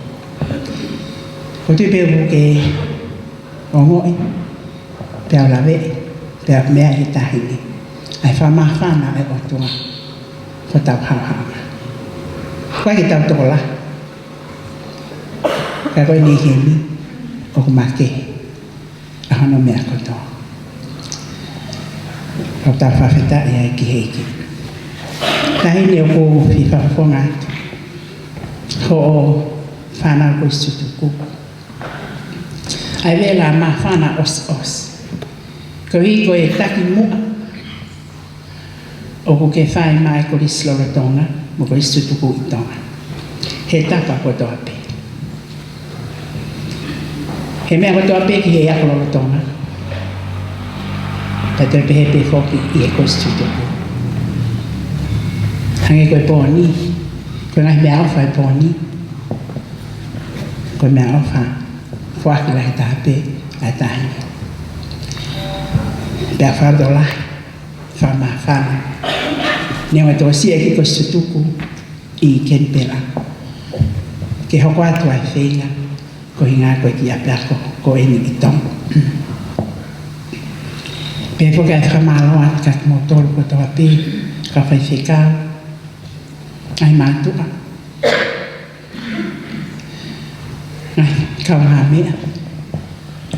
ʻOku ou tui pē ʻoku ke ongoʻi, pea u laveʻi, pea u meaʻi he taʻahine, ʻa e fakamāfana ʻa e ʻOtua ko hotau haohaoa. ʻOku ʻikai ke tau tokolahi, ka ko e ʻEiki eni ʻoku makehe ʻa hono meʻa kotoa. ʻOku tau fakafetaʻi ai ki he ʻEiki. Taʻahine, ʻoku ou fie fakafofonga atu hoʻo fānau kolisi tutuku ʻa e vela māfana ʻosiʻosi. Koeʻuhi ko e takimuʻa ʻoku ke fai mai ʻa e kolisi lolotonga mo e kolisi tutuku ʻi Tonga he tapa kotoa pē. He meʻa kotoa pē ki he ako lolotonga, pea toe pehē pē foki ʻi he kolisi tutuku. Hangē ko e pō ni, ko e ngaahi meʻaʻofa ʻo e pō ni, ko e meʻaʻofa foaki lahi taha pē ʻa e taʻahine. Pea fakalotolahi, fakamāfana, neongo e tōsia ʻa e kiʻi kolisi tutuku ʻi Kenipela, ke hoko atu ʻa e feinga ko e ʻuhinga ko e kiʻi ʻapiako ko eni ʻi Tonga. Pea foki ʻa e fakamālō atu kiate kimoutolu kotoa pē, kau faifekau, ngaahi mātuʻa, ngaahi kaungāmeʻa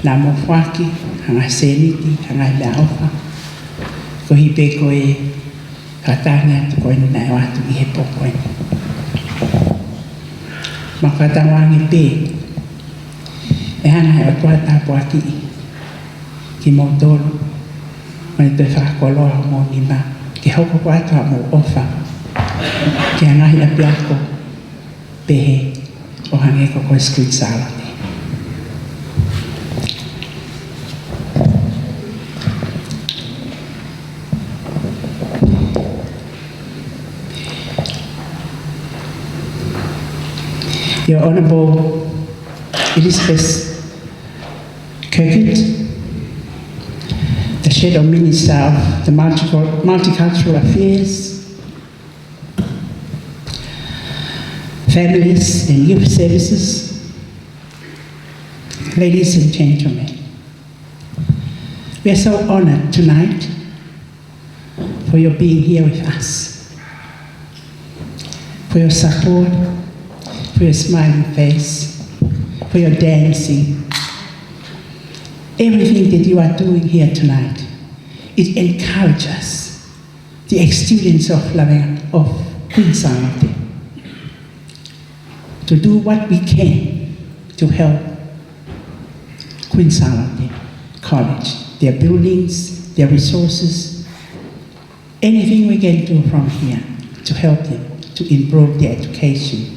naʻa mou foaki ha ngaahi sēniti, ha ngaahi meʻaʻofa, koeʻuhi pē ko e fakatangi atu ko eni naʻe ʻoatu ʻi he pō ko eni. Mau fakatauange pē ʻe hanga ʻe he ʻOtua ʻo tāpuakiʻi kimoutolu, mo ne toe fakakoloa homou nima ke hoko atu haʻamou ʻofa ki he ngaahi ʻapiako pehē ʻo hangē ko e Kolisi Kuini Sālote. Your Honourable Elizabeth Kirkwood, the Shadow Minister of the Multicultural, Multicultural Affairs, Families and Youth Services, ladies and gentlemen, we are so honoured tonight for your being here with us, for your support, for your smiling face, for your dancing. Everything that you are doing here tonight, it encourages the ex-students of Lavea, of Kuini Sālote, to do what we can to help Kuini Sālote College, their buildings, their resources, anything we can do from here to help them to improve their education.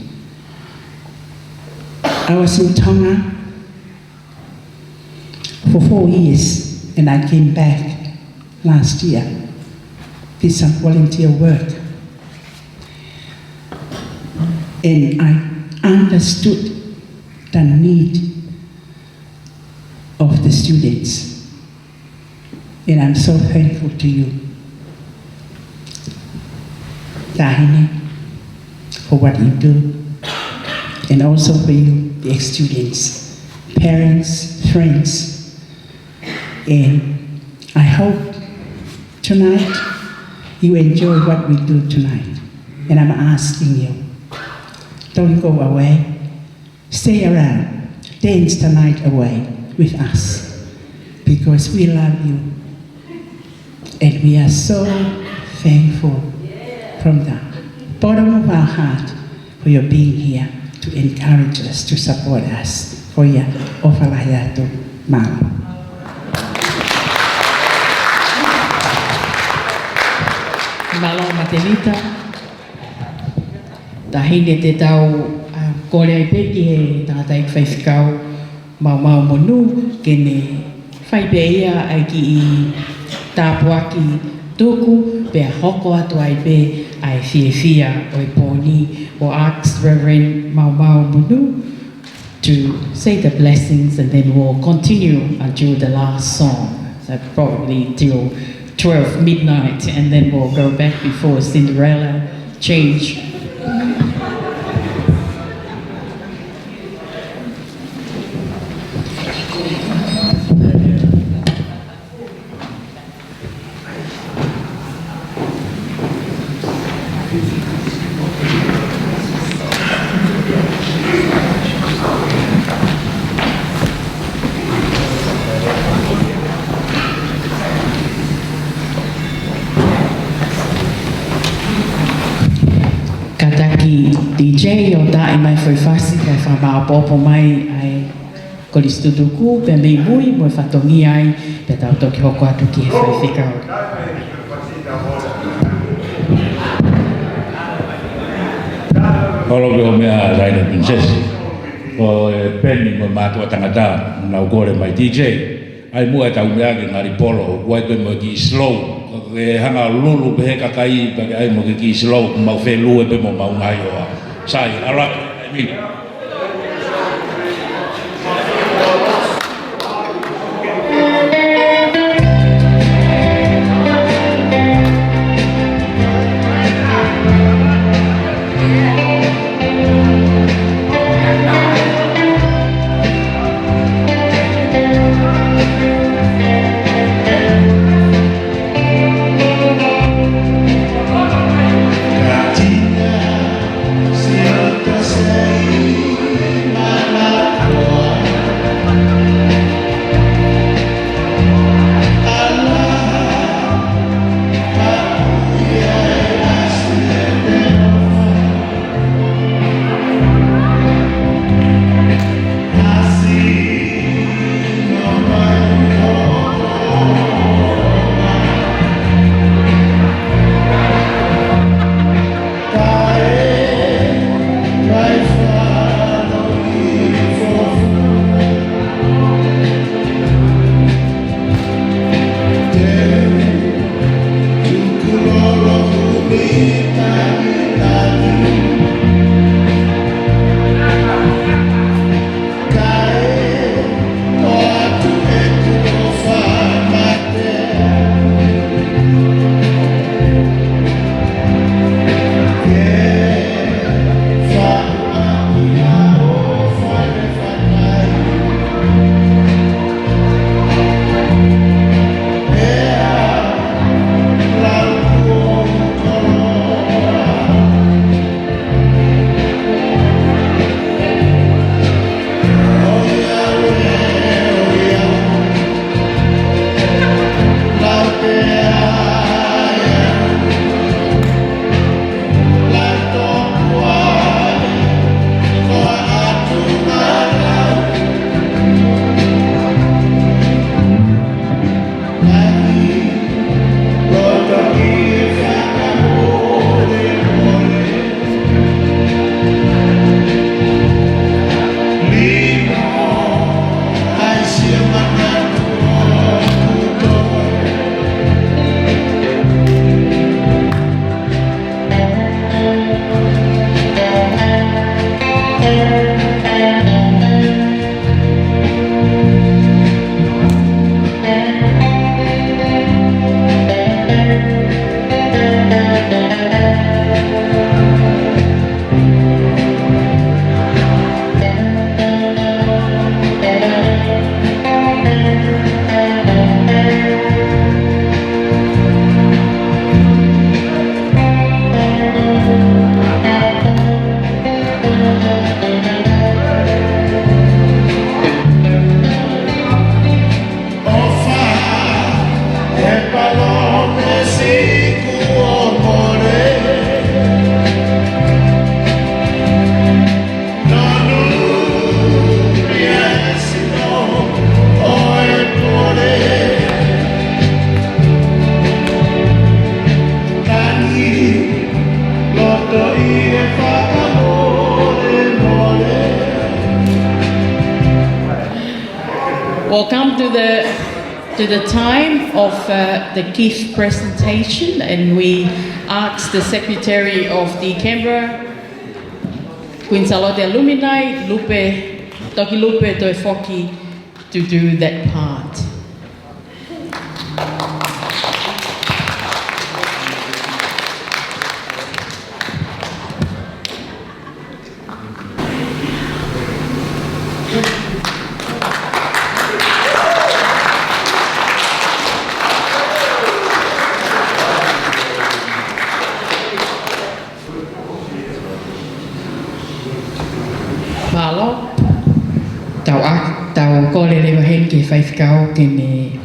I was in Tonga for four years, and I came back last year, did some volunteer work. And I understood the need of the students. And I'm so thankful to you, Taʻahine, for what you do, and also for you, the ex-students, parents, friends, and I hope tonight you enjoy what we do tonight. And I'm asking you, don't go away. Stay around. Dance the night away with us. Because we love you. And we are so thankful from the bottom of our heart for your being here to encourage us, to support us. Ko ia, ʻofa lahi atu, mālō. Mālō Matelita. Taʻahine te tau, ā, kole ai pē ki he tangataʻeiki faifekau Maumau Monu, ke ne fai pē ia ʻa e kiʻi tāpuaki tuku, pea hoko atu ai pē ʻa e fiefia ʻo e pō ni. We'll ask Reverend Maumau Monu to say the blessings, and then we'll continue until the last song, so probably till twelve midnight, and then we'll go back before Cinderella change. Kātaki D J ʻo taaʻi mai foʻi fasi kae fakamāʻopoʻopo mai ʻa e kolisi tutuku, pea mei mui mo e fatongia ai, pea tau toki hoko atu ki he faifekau. Holo pē hoʻo meʻa, Laine Pilinisesi. Ko e peni mo e mātuʻa tangata, nau kole mai D J. ʻAi muʻa ʻetau meʻa ke ngali polo, ʻoku ʻai pē mo e kiʻi slow. Ke hanga lulu pē he kakai, pea ke ʻai mo e kiʻi slow, mau felue pē mo mau ngaahi ʻoa. Sai, ala, ʻai mi. Welcome to the, to the time of, uh, the gift presentation, and we ask the Secretary of the Canberra Queen Sālote Alumni, Lupe, Toki Lupe Toe Foki, to do that part. Mālō. Tau ʻa, tau kole leva heni ki he faifekau ke ne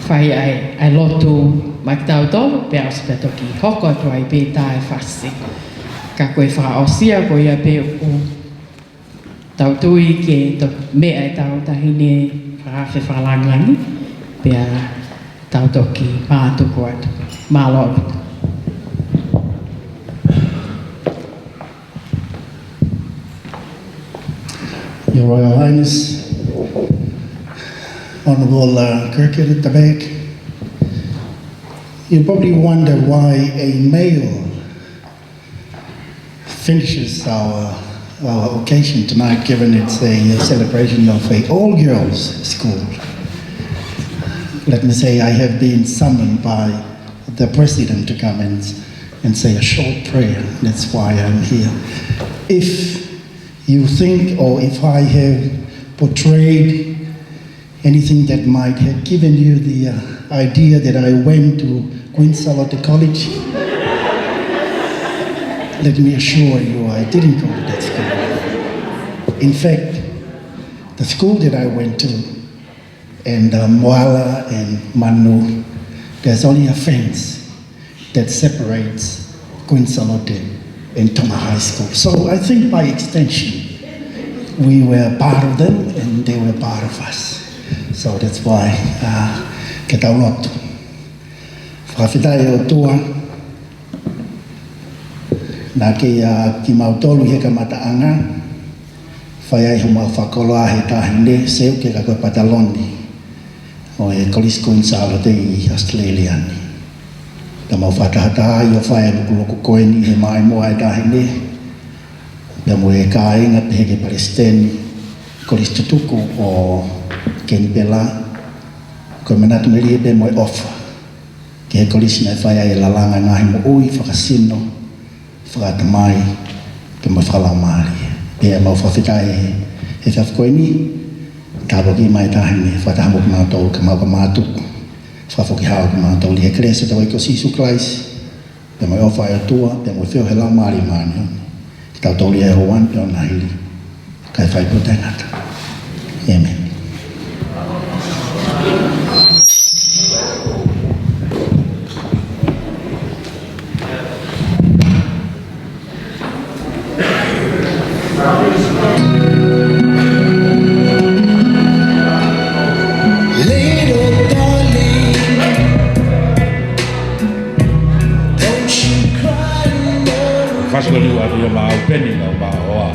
fai ʻa e, ʻa e lotu maʻa kitautolu, pea ʻosi pea toki hoko atu ai pē ʻetau fasi. Ka ko e fakaʻosi ia ko ia pē ʻoku tau tui ke to-, meʻa ʻetau taʻahine fakaafe fakalāngilangi, pea tau toki mātuku atu. Mālō. Your Royal Highness, Honourable, uh, Cricket at the back, you probably wonder why a male finishes our, our occasion tonight, given it's a celebration of a all-girls school. Let me say, I have been summoned by the president to come and, and say a short prayer. That's why I'm here. If you think, or if I have portrayed anything that might have given you the, uh, idea that I went to Queen Sālote College, let me assure you, I didn't go to that school. In fact, the school that I went to, and, uh, Moala and Manu, there's only a fence that separates Queen Sālote and Tonga High School. So I think by extension, we were part of them and they were part of us. So that's why, uh, ke tau lotu. Fakafetaʻi ʻOtua, naʻa ke ʻiate kimautolu he kamataʻanga, fai ai homau fakakoloa he taʻahine, Seuke ka ko e pataloni ʻo e Kolisi Kuini Sālote ʻi ʻAositelēlia ni. Ka mau fakatahataha ʻi hoʻo fai e lukuluku ko eni he maʻimoa e taʻahine, pea mo e kāinga pehē ki he palesiteni Kolisi Tutuku ʻo Kenipela, ko e manatu melie pea mo e ʻofa ki he kolisi naʻe fai ai e lalanga e ngaahi moʻui fakasino, fakaʻatamai, pea mo e fakalaumālie. Pea mau fakafetaʻi he efiafi ko eni, tāpuakiʻi mai e taʻahine, fakataha mo kimautolu ka mau ka mātuku, fakafoki hao kimautolu ʻi he kelesi ʻa hotau ʻEiki ko Sīsū Kalaisi, pea mo e ʻofa ʻa e ʻOtua, pea mo e feohi ʻa e Laumālie Māʻoniʻoni, ke tau toli e hoani pea ʻo nahili, kae fai pē ʻo taʻengata. ʻĒmeni. Little darling, don't you cry no more. Fasi ko e liu atu ia maʻau peni na maʻoa.